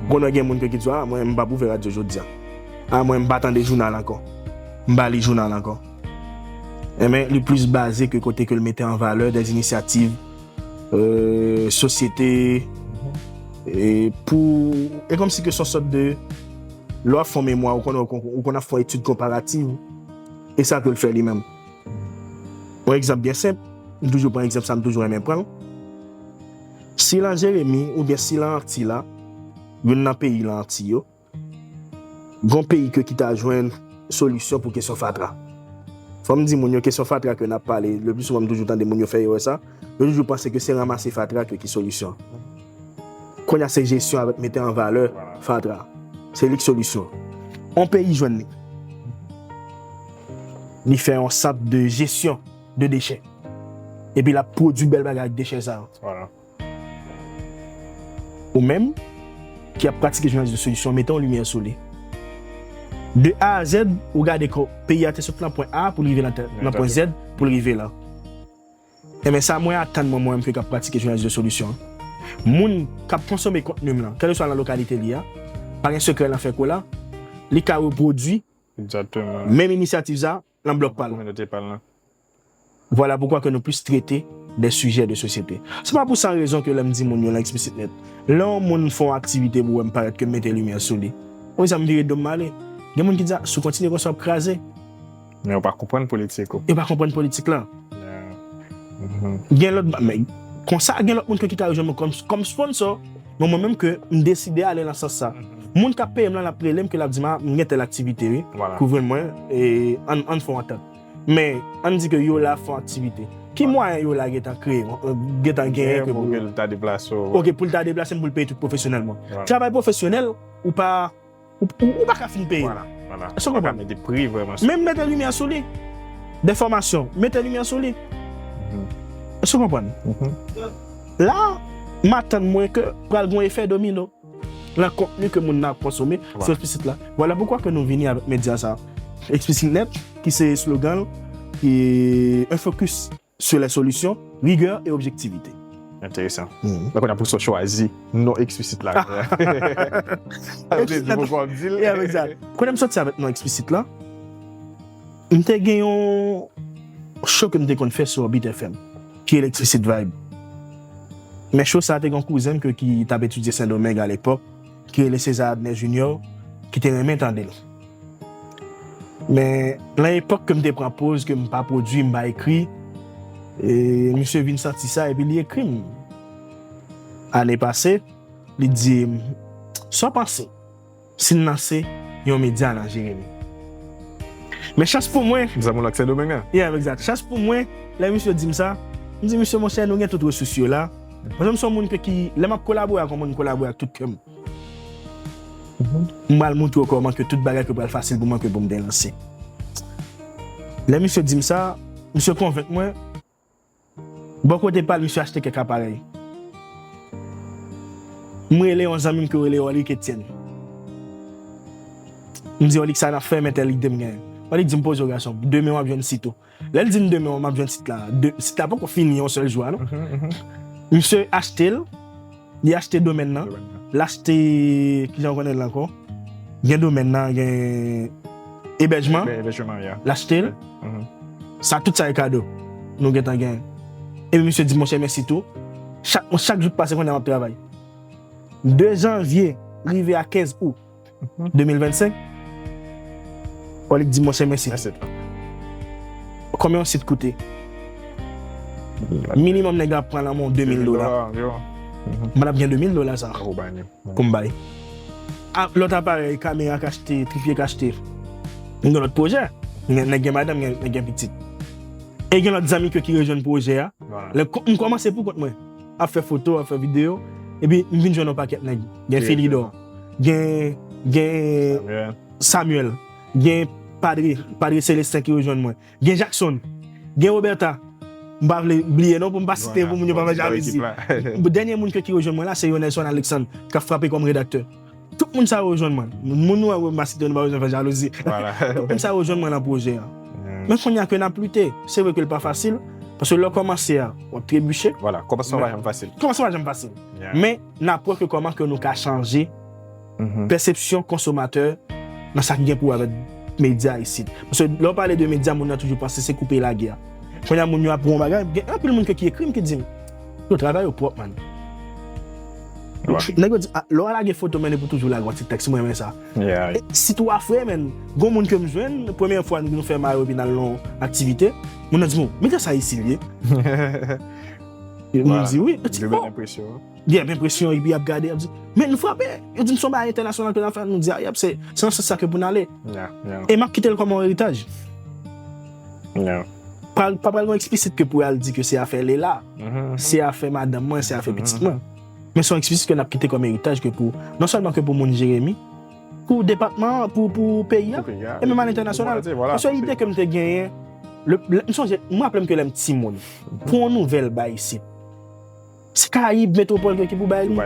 Konnen gen moun ke ki di, a, mwen, m p ap ouvè radyo jodi a. A, mwen, m pa tande jounal ankò. M pa li jounal ankò. Enben, li plis baze ke kote ke l mete an valè dè inisyativ, e, sosyete, e pou, e kòmsi ke se yon sòt de, lè w ap fè yon memwa, ou konn, ou konn, ou konn ap fè yon etid konparativ, e sa ke l fè li menm. Yon egzanp byen senp, m toujou pran egzanp sa, m toujou renmen pran l. Si l an Jeremi oubyen si l an Anti la, youn nan peyi l an Anti yo, gon peyi ke ki ta jwenn solisyon pou kesyon fatra. Fò m di moun yo, kesyon fatra ke n ap pale, le pli souvan m toujou tande moun yo fè erè sa, yo toujou panse ke se ranmase fatra ke ki solisyon. Kounye a se jesyon avèk mete an valè fatra. Se li k solisyon. On peyi jwenn li. Li fè yon sant de jesyon de dechè. Epi l ap pwodui bèl bagay ak dechè sa yo. Ou menm ki ap pratike jounalis de solisyon, mete yon limyè sou li. De A a Z, ou gade kò peyi a te sot nan pwen A pou l rive nan, nan pwen Z pou l rive la. Enben, sa mwen atann mwen, mwen menm ke k ap pratike jounalis de solisyon. Moun k ap konsome kontni m lan, kèlkeswa nan lokalite li a, pa gen sekrè nan fè kou la, li ka repwodui menm inisyativ sa nan blòk pa l. Vwala poukwa ke nou plis trete de sijè de sosyete. Se pa pou san rezon ke lè m di moun yo lan eksplisit nèt. Lè yon moun fè yon aktivite pou wè m parèt ke m mete limyè sou li. Wi, sa m vire do m m ale. Gen moun ki di, a, si w kontinye konsa, w ap kraze. Men yo pa konprann politik ou. Yo pa konprann politik lan. Gen lòt, men konsa, gen lòt moun ke ki ka rejwenn mwen kòm, kòm sponsor, men mwen menm ke m deside ale nan sans sa. Moun k ap peye m lan, l ap rele m, ke l ap di m, a, m gen tèl aktivite, wi. Kouvri mwen, e ann, ann fè yon antant. Men, ann di ke yo la fè yon aktivite. Ki mwayen yo la gentan kreye, gentan genyen ke pou l ta deplase w? Ok, pou l ta deplase m, pou l peye tout pwofesyonèlman. Travay pwofesyonèl, ou pa, ou, ou, ou pa ka fin peye. Èske w konprann? Menm mete limyè sou li. De fòmasyon, mete limyè sou li. Èske w konprann? La, m atann mwen ke pral gen yon efè domino lan kontni ke moun nan ap konsome sou eksplisit la. Vwala poukwa ke nou vini avèk medya sa. Eksplisit nèt, ki se slogan l, ki, un focus sur les solutions, rigueur et objectivité. Enteresan. Donk, kounye a pou sa w chwazi non eksplisit la. Sa vle di poukwa w di l. Kounye a m soti avèk non eksplisit la, m te gen yon show ke m te konn fè sou Orbit F M, ki rele Eksplisit Vibe. Men cho sa te gen yon kouzen m ke ki t ap etidye Sendomeng alepòk, ki rele César Adnet Junior, ki te renmen tande l. Men, nan epòk ke m te pran poz, ke m pa pwodui, m pa ekri, e misye vin santi sa, epi li ekri m. Ane pase, li di m, "Sa w panse si n lanse yon medya nan Jeremi?" Men chans pou mwen, Zanmi w nan Sendomeng an? Yeah, egzat. Chans pou mwen, lè misye di m sa, m di, "Misye, monchè, nou gen tout resous yo la." Paske m se yon moun ke ki, lè m ap kolabore ak yon moun, m kolabore ak tout kè m. M pral montre w kòman ke tout bagay ke pral fasil pou mwen ke pou m te lanse. Lè misye di m sa, misye konvenk mwen, bò kote pa l, misye achte kèk aparèy. M rele yon zanmi m ki rele Orlik Etienne. M di, "Orlik, sa n ap fè, men tèl ide m genyen." Orlik di m, "Poze w, gason, demen w ap jwenn sit ou." Lè l di m, "Demen w ap jwenn sit la." De, sit la poko fini yon sèl jou a, non. Misye achte l, li achte domèn nan, l achte, kijan w konnen l ankò? Gen domèn nan, gen ebèjman, l achte l. Sa, tout sa e kado nou gentan gen. Epi misye di, "Monchè, mèsi tou." Chak, chak jou k pase, kounye a m ap travay. De janvye rive a kenz out de mil vennsenk, Orlik di, "Monchè, mèsi tou." Konbyen yon sit koute? Minimòm nèg la ap pran nan men w de mil dola. M pa t ap gen de mil dola sa pou m bay. A, lòt aparèy, kamera k achte, tripye k achte. M gen lòt pwojè. Nèg gen madanm, nèg gen pitit. E gen lòt zanmi ke ki rejwenn pwojè a. Lè m kòmanse pou kont mwen, ap fè foto, ap fè videyo, epi m vin jwenn yon pakèt nèg. Gen Felidor, gen, gen Samuel, gen Padre, Padre Celestin ki rejwenn mwen. Gen Jackson, gen Roberta. M pa vle bliye non pou m pa site pou moun yo pa fè jalouzi. Dènye moun ke ki rejwenn mwen la, se Yonelson Alexandre, k ap frape kòm redaktè. Tout moun sa yo rejwenn mwen. Moun nou wè m pa site yo, nou pa bezwen fè jalouzi. Tout moun sa yo rejwenn mwen nan pwojè a. Men kounye a ke n ap lite, se vre ke l pa fasil, paske lè w kòmanse a, w ap trebiche. Vwala, kòmansman pa janm fasil. Kòmansman pa janm fasil. Men n ap wè ke kòman ke nou ka chanje pèsepsyon konsomatè nan sa ki gen pou wè avèk medya isit. Paske lè w pale de medya, moun nan toujou panse se koupe lage a. Kounye a moun yo ap wè yon bagay, gen anpil moun ke ki ekri m ki di m, "Yo, travay yo pwòp, man." Nèg yo di, "Ah, lè w lage foto, men, epi w toujou lage yon ti tèks, mwen renmen sa." E, sitou a fre, men, gon moun ke m jwenn, premyè fwa nou fè mayo epi n al nan yon aktivite, moun nan di m, "Medya sa isi l ye?" M di, "Wi." Li di, "Oh." Li gen enpresyon, epi y ap gade, y ap di, "Men nou frape." Yo di m se yon bagay entènasyonal ke n ap fè. Nou di, "A, y ap, se, se nan sans sa ke pou n ale." E m ap kite l kòm yon eritaj. Pa, pa pral gon eksplisit ke pou al di ke se afè Lela, se afè madanm mwen, se afè pitit mwen. Men se yon eksplisit ke n ap kite kòm eritaj ke pou, non sèlman ke pou moun Jeremi, pou depatman an, pou, pou peyi a, e menm alentènasyonal. Paske ide ke m te genyen, le, le, m sonje, m raple m ke lè m timoun, pou yon nouvèl bay isit, se Karayib Metwopòl ke ki pou bay li.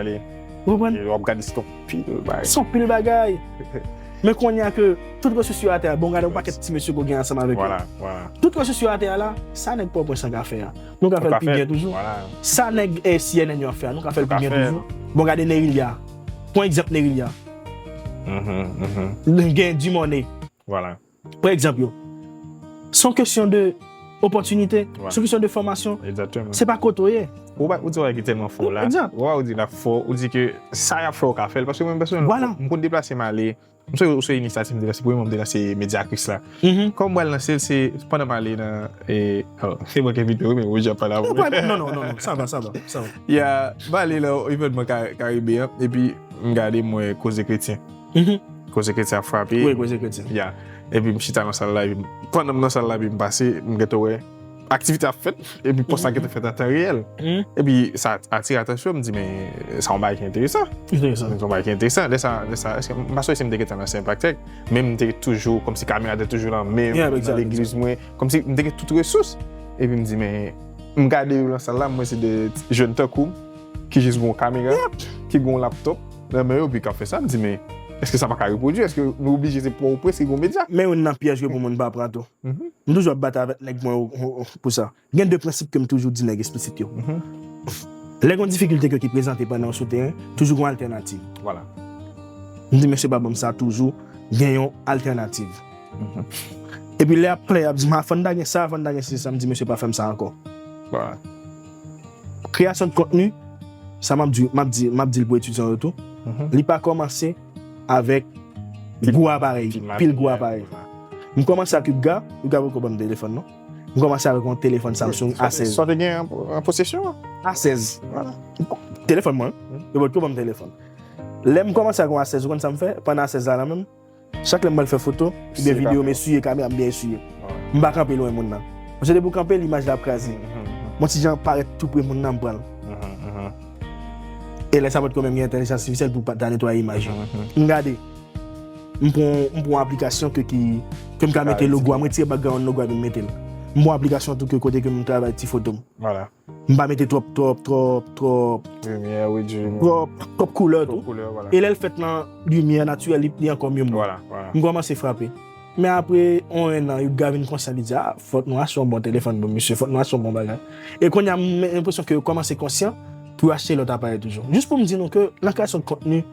Ou konprann? E w ap gade se yon pil bagay. Se yon pil bagay. Men kounye a ke tout resous yo atè a, bon, gade yon pakèt ti mesye ke w gen ansanm avèk yo. Tout resous yo atè a la, sa nèg Pòtoprens lan ka fè a, nou ka fè l pi byen toujou. Sa nèg, eh, C N N yo ap fè a, nou ka fè l pi byen toujou. Bon, gade Nerilya. Pran egzanp Nerilya. Gen Dumornay. Pa egzanp yo. Se yon kesyon de opòtinite, se yon kesyon de fòmasyon. Se pa kote w ye. Ou di yon bagay ki tèlman fò la. Ou di l ap fè, ou di ke sa y ap fè ou ka fè l. Paske mwen pèsonèlman, m konn deplase m ale. M sonje ou se inisyativ m te lanse, premye mwa m te lanse Medyakris la. Kòm m pral lanse l, se pandan m ale nan, e, alò, se mwen ki envite w, men ou jan pale avè mwen. Non, non, non, non, sa va, sa va, sa va. Ya, m ale nan evènman Ka-, Karibe an, epi m gade m wè Koze Kretyen. Koze Kretyen ap frape. Wi, Koze Kretyen. Ya. Epi m chita nan sal la, epi m, pandan m nan sal la, epi m pase, m gentan wè aktivite ap fèt, epi pòs la gentan fèt an tan reyèl. Epi sa atire atansyon m, m di, "Men, sa yon bagay ki enteresan." Enteresan. Se yon bagay ki enteresan. Lè sa, lè sa, èske, m pa sonje si m te gentan nan Senpak Tech, men m te toujou, kòmsi kamera te toujou nan men m, nan legliz mwen, kòmsi m te gen tout resous. Epi m di, "Men," m gade yo nan sal la, m wè se de jèn tankou m, ki jis gen yon kamera, ki gen yon laptòp nan men yo, epi k ap fè sa, m di, "Men, èske sa pa ka repwodui? Èske nou oblije se Pòtoprens ki gen yon medya?" Men youn nan pyèj ke pou moun pa pran tou. M toujou ap batay avèk nèg mwen pou sa. Gen de prensip ke m toujou di nèg esplisit yo. Lè gen yon difikilte ke ki prezante pandan w sou teren, toujou gen yon altènativ. M di, "Mesye pa ban m sa," toujou gen yon altènativ. Epi lè y ap plè, y ap di m, "A, fò n ta gen sa, fò n ta gen sesi, sa," m di, "Mesye pa fè m sa ankò." Kreyasyon de kontni, sa m ap di, m ap di, m ap di l pou etidyan yo tou, li pa kòmanse avèk gwo aparèy, pil gwo aparèy. M kòmanse ak Upga, Upga poko ban m telefòn, non. M kòmanse avèk yon telefòn Samsung A sèz. Sa w te gen an posesyon? A sèz. Telefòn mwen, yo poko ban m telefòn. Lè m kòmanse ak yon A sèz, ou konn sa m fè? Pandan A sèz la, la menm, chak lè m pral fè foto, oubyen videyo, m eswiye kamera, m byen eswiye. M pa kanpe lwen moun nan. Paske depi w kanpe, imaj la ap kraze. M yon ti jan parèt tou pre moun nan, m pran l. E lè sa potko menm gen entèlijans atifisyèl pou ta netwaye imaj yo. M gade, m pran, m pran yon aplikasyon ke ki, ke m ka mete logo a, m retire background logo a epi m mete l. M pran yon aplikasyon tou ke kote ke m travay ti foto m. M pa mete twòp, twòp, twòp, twòp, twòp, twòp koulè tou. E lè l fèt nan limyè natirèl, li, li ankò mye mwen. M kòmanse frape. Men apre yon ennan, Upga vin konsyan, li di, a, fòk nou achte yon bon telefòn pou misye, fòk nou achte yon bon bagay. E kounye a, m gen enpresyon ke yo kòmanse konsyan pou yo achte lòt aparèy toujou. Jis pou m di nou ke nan kreyasyon de kontni,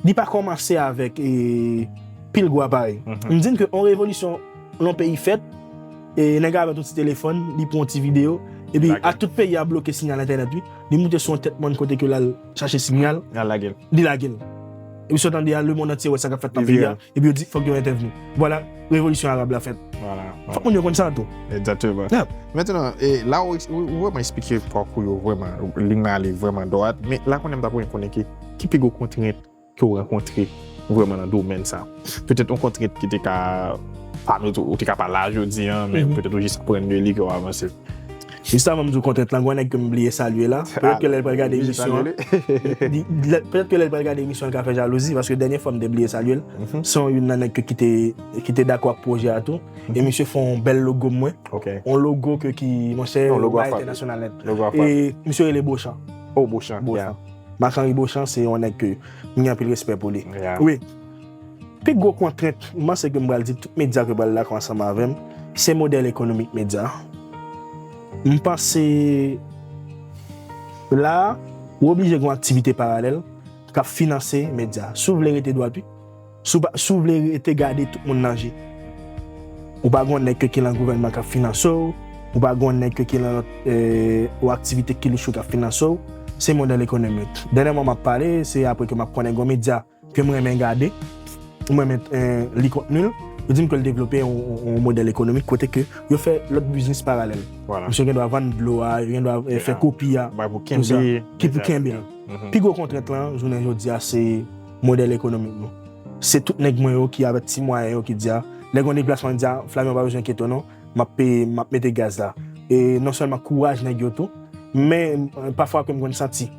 li pa kòmanse avèk, e, pil gwo aparèy. M di n ke yon revolisyon nan yon peyi fèt, e nèg la avèk yon ti telefòn, li pran yon ti videyo, epi a tout peyi a bloke sinyal entènèt li, li moute sou yon tèt mòn kote ke l al chache sinyal, li lage l. Epi sa w tande a, lemonn antye wè sa k ap fèt nan peyi a, epi yo di fòk yo entèvni. Vwala, revolisyon arab la fèt. Fòk moun yo konn sa tou. Egzakteman. Mentnan, e, la ou, ou, ou vrèman eksplike pakou yo vrèman, liy la ale vrèman dwat, men la konnen m ta renmen konnen ki, ki pi gwo kontrent ke w rankontre vrèman nan domèn sa? Petèt yon kontrent ki te ka, pami tou, ou te ka pa la jodi a, men petèt ou jis aprann de li ke w avanse. Jis avan m di w kontrent lan, gen yon nèg ke m bliye salye la. Petèt ke lè l pral gade emisyon an, petèt ke lè l pral gade emisyon an, l ka fè jalouzi, paske dènye fwa m te bliye salye l, se yon youn nan nèg ke ki te, ki te dakò ak pwojè a tou. E misye fè yon bèl logo mwen. Yon logo ke ki, monchè, bay entènasyonal nèt. E misye rele Bochan. Oh, Bochan. Marc Henry Bochan, se yon nèg ke m gen anpil respè pou li. Wi. Pi gwo kontrent, m panse ke m pral di tout medya ke pral dakò ansanm avè m, se modèl ekonomik medya. M panse la, ou oblije gen yon aktivite paralèl k ap finanse medya. Si w vle rete dwat, wi. Si w pa, si w vle rete gade tout moun nan je. Ou pa gen yon nèg ke ki lan gouvènman k ap finanse w, ou pa gen yon nèg ke ki lan lòt, e, yon aktivite ki louch k ap finanse w, se modèl ekonomik. Dènyèman m ap pale, se apre ke m ap konnen gen yon medya ke m renmen gade, m renmen, e, li kontni l, yo di m ke l devlope yon, yon, yon modèl ekonomik kote ke yo fè lòt biznis paralèl. Misye gen dwa vann dlo a, yo gen dwa, e, fè kopi a, tout sa, ki pou kenbe l. Pi gwo kontrent lan, jounen jodi a, se modèl ekonomik nou. Se tout nèg mwen yo ki avèk ti mwayen yo ki di a, lè gen yon deplasman, di a, Flavien, ou pa bezwen enkyete w non, m ap peye, m ap mete gaz la. E non sèlman kouraj nèg yo tou, men, e, pafwa ke m konn santi,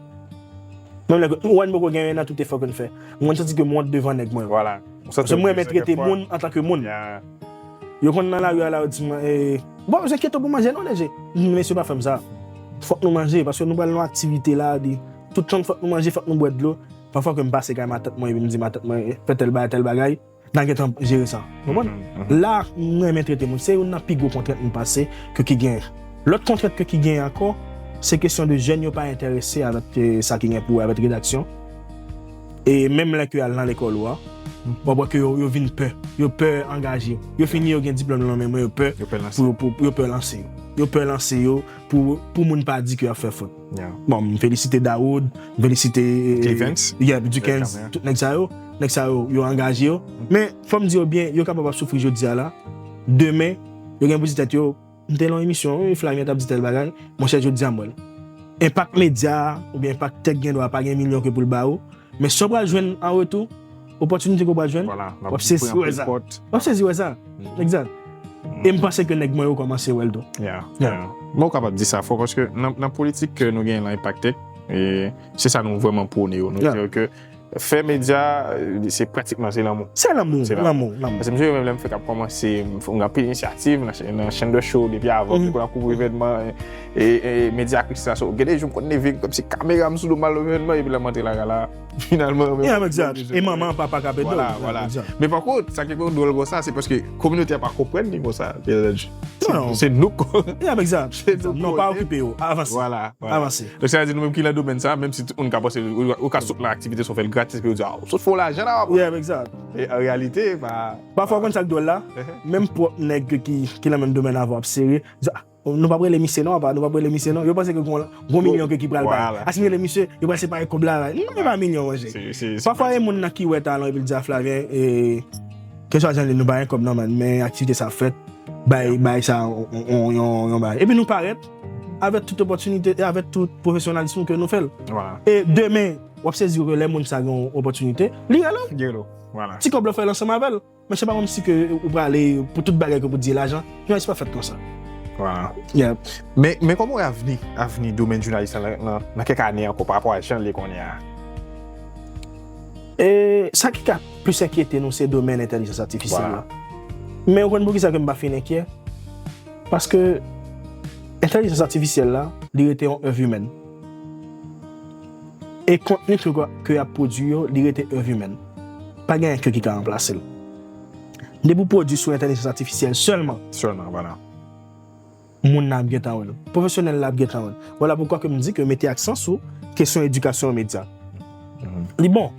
menm lè ke, ou wè, m poko gen anyen nan tout efò ke n fè, m konn santi ke m wont devan nèg mwen yo. Paske m renmen trete moun antanke moun. Yo konn nan lari a la, yo di mwen, e, bon, enkyete w pou manje non, D J. M di, mesye, pa fè m sa. Fòk nou manje, paske nou pral nan yon aktivite la, di, tout tan fòk nou manje, fòk nou bwè dlo. Pafwa ke m pase kay matant mwen, epi m di matant mwen, e, fè tèl bagay, tèl bagay, n a gentan jere sa. Konprann? La, m renmen trete moun. Se youn nan pi gwo kontrent m pase ke ki genyen. Lòt kontrent ke ki genyen ankò, se kesyon de jèn yo pa enterese avèk, e, sa ki gen pou wè avèk redaksyon. E menm lè ke y al nan lekòl ou a, w ap wè ke yo, yo vin pè. Yo pè angaje. Yo fini, yo gen diplòm yo nan men mwen, yo pè pou, pou, pou yo pè lanse yo. Yo pè lanse yo pou, pou moun pa di ke y ap fè fòt. Bon, m felisite Dawood, m felisite, e, Dukens, tout nèg sa yo. Nèg sa yo, yo angaje yo. Men, fò m di yo byen, yo kapab ap soufri jodi a la. Demen, yo gen pou di tèt yo, m te lan yon emisyon, wi, Flavien t ap di tèl bagay. Monchè, jodi a m wè l. Enpak medya a, oubyen enpak tèk gen dwa pa gen milyon ke pou l ba ou. Men sa w pral jwenn an retou, opòtinite ke w pral jwenn, w ap sezi wè sa. W ap sezi wè sa. Egzak. E m panse ke nèg mwen yo kòmanse wè l tou. Men w kapab di sa fò, paske nan, nan politik ke nou genyen lan, enpak tèk, e se sa nou vrèman pwone yo. Nou di yo ke fè medya, e, se pratikman, se lanmou. Se lanmou, lanmou, lanmou. Paske m sonje menm lè m fèk ap kòmanse, m gen anpil inisyativ nan, nan chèn de show depi avan, m te konn ap kouvri evènman, e, e, e medya Kristina, so, gen de jou m konn leve, kòmsi kamera m sou do m al nan evènman, epi lè m antre lakay la, finalman, men, e manman, papa k ap ede w. Vwala, vwala. Men pa kont, sa ki pi dwòl konsa, se paske kominote a pa konprann li konsa, byen antandi. Se nou k... Se nou k... Non, pa okipe yo. Avanse. Vwala. Avanse. Donk, sa vle di nou menm ki nan domèn sa, menm si tout moun ka panse, ou, ou ka sot nan aktivite sa w fè l gratis, epi yo di, a, ou sot fè w lajan la, w ap... Men an reyalite, pa... Pafwa, ou konn sa k dwòl la? Menm pwòp nèg ki, ki nan menm domèn avè w ap sere, di, a, Nou p ap rele misye non, apa, nou p ap rele misye non. Yo panse ke gon, gon milyon ke ki pral bay. Vwala. A si m rele misye, yo pral separe kòb la. Non, e pa milyon, monchè. Se, se, se Pafwa, e moun nan ki wè talan epi l di a Flavien, e, keswa jan li, nou pa gen kòb non, man, men aktivite sa ap fèt, bay, bay sa, on, on, yon, yon bagay. Epi nou parèt, avèk tout opòtinite, e avèk tout pwofesyonalis nou ke nou fè l. Vwala. E demen, w ap sezi ke lè moun sa gen yon opòtinite, li rele w. Li rele w, vwala. Ti kòb la fè l ansanm avè l. Men se pa kòmsi ke ou prale pou tout bagay ke pou di lajan. Non, se pa fèt konsa. Vwala. Yeah. Men, men kòman w wè avni, avni domèn jounalis la nan, nan, nan kèk ane ankò pa rapò a jan l ye kounye a? E sa ki ka plis enkyete nou, se domèn entèlijans atifisyèl la. Vwala. Men ou konn poukisa ke m pa fin enkyè? Paske entèlijans atifisyèl la, li rete yon èv imèn. E kontni ke, ke y ap pwodui yo, li rete èv imèn. Pa gen enki ki ka ranplase l. Depi w pwodui sou entèlijans atifisyèl sèlman, sèlman, vwala, moun nan ap gentan wè l. Pwofesyonèl la ap gentan wè l. Vwala poukwa ke m di ke mete aksan sou kesyon edikasyon medya. Mhm. Li bon.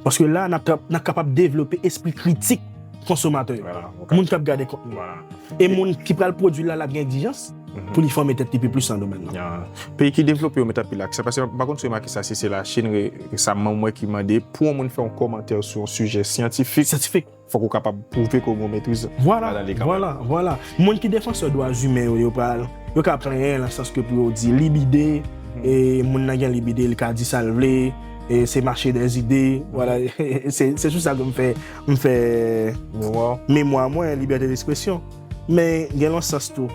Paske la, n ap, n ap kapab devlope espri kritik konsomatè yo. Vwala, ok. Moun k ap gade kontni. Vwala. E moun ki pral pwodui la, l ap gen egzijans, mhm, pou li fòme tèt li pi plis nan domèn nan. Ya. Peyi ki devlope yo met anpil aksan. Paske m pa konn si w remake sa, si se Lachin re-, resaman m wè ki mande pou yon moun fè yon kòmantè sou yon sijè syantifik. Syantifik. Fòk ou kapab pwouve ke w gen yon metriz ladan li kanmenm. Vwala, vwala, vwala. Moun ki defansè dwa imen yo, yo pral, yo ka plenyen nan sans ke pou yo di libide, mhm, e moun nan gen libide, li ka di sa l vle, e se mache dè zide, vwala, se, se sou sa ke m fè, m fè memwa mwen, libète despresyon. Men gen yon sans tou,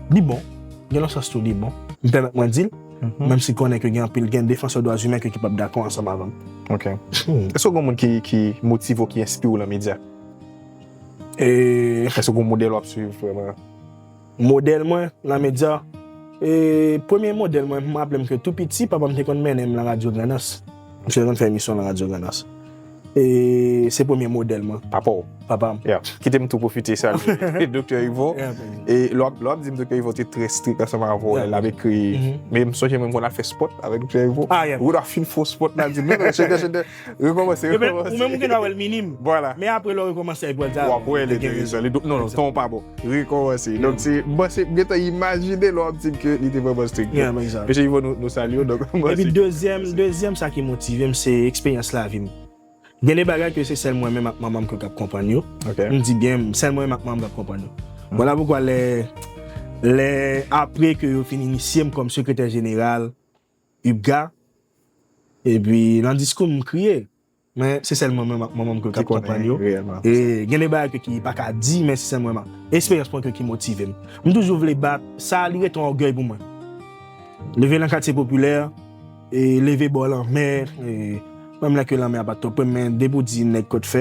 li bon. Gen yon sans tou li bon. M pèmèt mwen di l, mhm, menm si konnen ke gen anpil, gen defansè dwa imen ke ki p ap dakò ansanm avè m. Ok. Hmm. Èske gen moun ki, ki motive w, ki enspire w nan medya? E èske gen modèl w ap swiv vrèman? Modèl mwen nan medya? E premye modèl mwen, m raple m ke tou piti, papa m te konn mennen m nan Radyo Grandans. Misye te konn fè emisyon nan Radyo Grandans. E se premye modèl mwen. Papa w? Papa m. Yeah. Kite m tou pwofite salye Doktè Yvo. Yeah, man. E lè w ap, lè w ap di m Doktè Yvo te trè strik ansanm avè w, yeah, lè l ap ekri. Mhm. Men m sonje mwen m konn al fè spòt avèk Doktè Yvo. Ah, yeah. Ou ta fin fè spòt la, di m, non, non, chede, chede, rekòmanse, rekòmanse. Ou menm ou gen dwa wè l minim. Vwala. Men apre lè w rekòmanse, epi w al di, w ap wè l enteresan. Li, non, non, ton w pa bon. Rekòmanse. Donk, se, m panse, m gentan imajine lè w ap di m ke li te vrèman strik. Yeah, men egzak. Mesye Yvo, nou, nou salye w, donk, m panse. Epi dezyèm, dezyèm sa ki motive m, se eksperyans lavi m. Gen de bagay ke se sèl mwen menm ak manman m ke k ap konprann yo. Ok. M di byen, sèl mwen menm ak manman m k ap konprann yo. Hmm. Vwala poukwa lè, lè apre ke yo fin inisye m kòm sekretè jeneral UPGA, epi nan diskou m, m kriye. Men se sèl mwen menm ak manman m ke k ap konprann yo. Ki konnen reyèlman. E gen de bagay ke ki pa ka di, men se sèl mwen menm. Eksperyans mwen ke ki motive m. M toujou vle bat, sa li rete yon ògèy pou mwen. Leve nan katye popilè, e leve bò lanmè, e menm lè ke lanmè a pa t twò pre m, men depi w di nèg Kòdfè,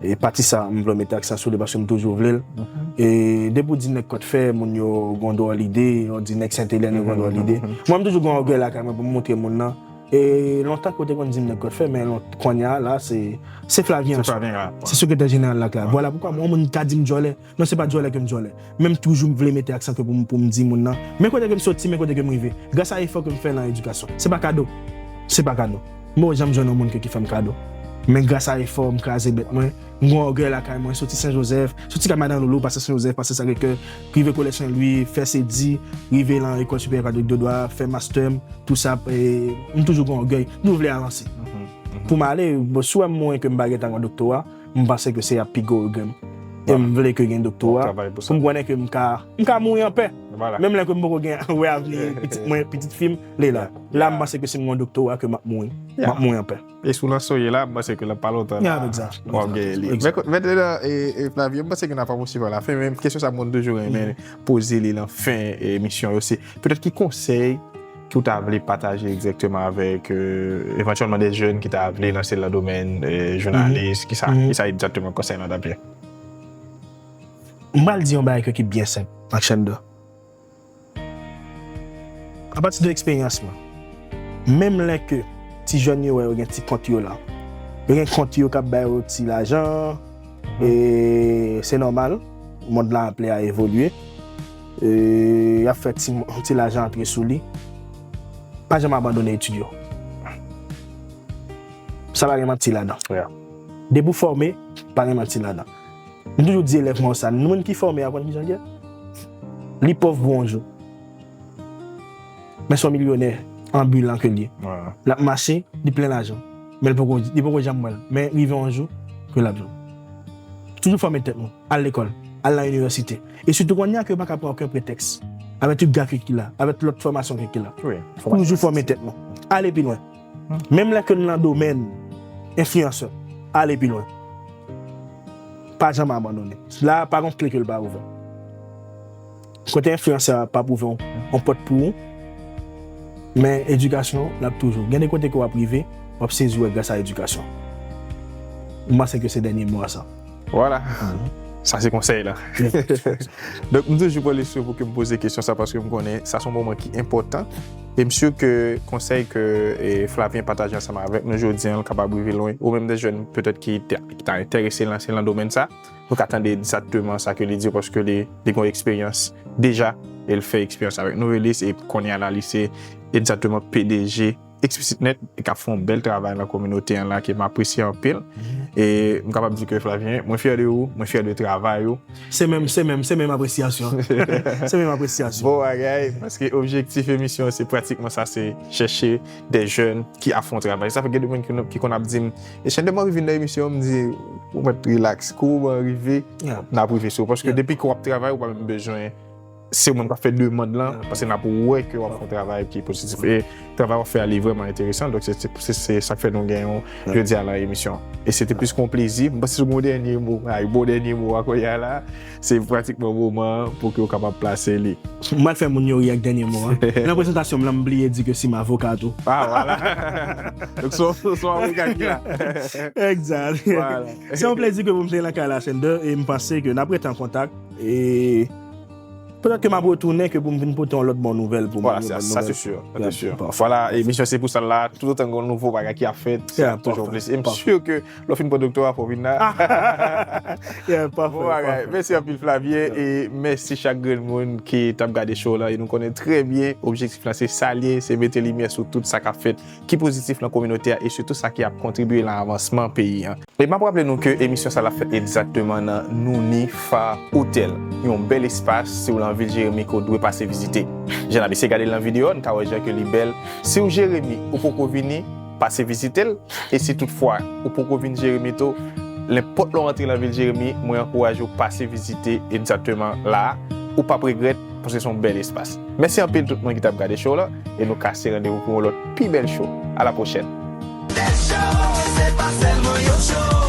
e pati sa m vle mete aksan sou li paske m toujou vle l. Mhm. E depi w di nèg Kòdfè, moun yo gon dwòl ide, yo di nèg Sentelèn, yo gon dwòl ide. Mhm. Mwen, m toujou gon ògèy lakay mwen pou m montre moun nan. E lontan ke yo te konn di m nèg Kòdfè, men lon-, kounye a la, se, se Flavien. Se Flavien la. Se sekretè jeneral la k la. Vwala poukwa mwen, yon moun ka di m djòlè. Non, se pa djòlè ke m djòlè. Men m toujou m vle mete aksan ke pou m, pou m di moun nan, men kote ke m soti, men kote ke m rive. Gras a efò ke m fè nan edikasyon. Se pa kado. Se pa kado. M poko janm jwenn yon moun ke ki fè m kado. Men gras a efò, m kraze bèt mwen. M gon ògèy lakay mwen, soti Sen Jozèf, soti kay Madan Loulou, pase Sen Jozèf, pase Sacré-Cœur, rive Kolèj Sen Lwi, fè sedi, rive nan Lekòl Siperyè Patrick Dodwa, fè mastè m, tou sa, e, m toujou gon ògèy, m toujou vle avanse. Mhm, mhm. Pou m ale, bon, si w wè m mouri ke m pa gentan gon doktora, m panse ke se ap pi gwo regrè m. E m vle ke gen doktora, pou m konnen ke m ka, m ka mouri anpè. Vwala. Menm lè ke m poko gen wè avni pitit mwen, pitit fi m, li la. La, m panse ke si m gon doktora, ke m ap mouri. M ap mouri anpè. E si w nan sa w ye la, m panse ke nan pa lontan la, w ap genyen li. Men, mentnan, e, e, Flavien, m panse ke n ap aproche vers la fin, men kesyon sa m konn toujou renmen poze li nan fen emisyon yo, se petèt ki konsèy ke w ta vle pataje egzakteman avèk, e, evantyèlman de jèn ki ta vle lanse l nan domèn, e, jounalis, kisa, kisa egzakteman konsèy lan t ap ye? M pral di yon bagay ke ki byen senp, Marchandon. Apati de eksperyans mwen, menm lè ke ti jèn yo wè yo gen ti kont yo la, yo gen kont yo k ap ba yo ti lajan, e se nòmal, mond la aple a evolye, e y ap fè ti, ti lajan antre sou li, pa janm abandone etid yo. Sa pa gen manti ladan. Depi w fòme, pa gen manti ladan. M toujou di elèv mwen sa, moun ki fòme a konn kijan l ye. Li pòv pou yon jou. Men se yon milyonè anbilan ke l ye. L ap mache, li plen lajan. Men li poko, li poko janm wè l. Men rive yon jou, ke l ap jwenn. Toujou fòme tèt nou. Al lekòl. Al nan inivèsite. E sitou kounye a ke yo pa ka pran okenn pretèks. Avèk tout gafit ki la, avèk lòt fòmasyon ke ki la. Toujou fòme tèt nou. Ale pi lwen. Menm lè ke nou nan domèn enfliyansè, ale pi lwen. Pa janm abandone. La, pa gon kle ke l pa ouvè. Kote enfliyansè a p ap ouvè yon, yon pòt pou ou, men edikasyon, l ap toujou. Gen de kote ke w ap rive, w ap sezi wè gras a edikasyon. M panse ke se dènye mo a sa. Vwala. Sa se konsèy la. Donk, m toujou pran leson pou ke m poze kesyon sa paske m konnen sa se yon moman ki enpòtan. E m si ke konsèy ke e, Flavien pataje ansanm avèk nou jodi a, l kapab rive lwen. Ou menm de jèn petèt ki te- ki ta enterese lanse nan domèn sa, nou ka tande egzakteman sa ke li di paske li li gen eksperyans deja e l fè eksperyans avèk Novelis e kounye a la li se egzakteman P D G eksplisit nèt e k ap fè yon bèl travay nan kominote an la ke m apresye anpil. E m kapab di ke Flavien, mwen fyè de ou, mwen fyè de travay ou. Se menm, se menm, se menm apresyasyon. Se menm apresyasyon. Bon bagay, paske objektif emisyon se pratikman sa, se chèche de jèn ki ap fè yon travay. Sa fè gen de moun ki, ki konn ap di m, e chan de mwen vin nan emisyon, m di, ou mèt rilaks, kou mwen rive, n ap rive sou ou. Paske depi ke w ap travay, ou pa menm bezwen se ou menm k ap fè demann lan, paske n ap wè ke w ap fè yon travay ki pozitif. E travay w ap fè a, li vrèman enteresan. Donk, se, se, se, se sa k fè nou gen yon jodi a nan emisyon. E se te plis ke yon plezi. M panse se yon dènye mo. Ay, bon dènye mo a kounye a la. Se pratikman moman an pou ke w kapab plase li. M pral fè moun yo ri ak dènye mo a. Nan prezantasyon m lan, m bliye di ke si m avoka tou. Ah, vwala. Donk, se yon avoka ki la. Egzat. Se yon plezi ke pou m te nan kay la, Sender, e m panse ke n ap rete an kontak. E petèt ke m ap retounen ke pou m vin pote yon lòt bon nouvèl pou mwen. Vwala, sa se si, sa se si. Vwala, emisyon se pou sa la. Toutotan gen yon nouvo bagay ki ap fèt, se toujou yon plezi. E m si ke lè w fin pran doktora, fò w vin la. Bon bagay. Mèsi anpil, Flavien, e mèsi chak grenn moun ki t ap gade show la. E nou konnen trè byen objektif la se sa l ye, se mete limyè sou tout sa k ap fèt ki pozitif nan kominote a e sitou sa ki ap kontribye nan avansman peyi an. E m ap raple nou ke emisyon sa la fèt egzakteman nan Nouni Fa Hotel, yon bèl espas si w nan vil Jeremi ke w dwe pase vizite. Jan n ap eseye gade l nan videyo a, n ka wè jan ke li bèl. Si w Jeremi, ou poko vini, pase vizite l. E si toutfwa ou poko vin Jeremi tou, nenpòt lè w antre nan vil Jeremi, mwen ankouraje w pase vizite egzakteman la a. Ou p ap regrèt, paske se yon bèl espas. Mèsi anpil tout moun ki t ap gade show la, e nou kase randevou pou yon lòt pi bèl show. A la pwochèn. Bèl show, se pa sèlman yon show.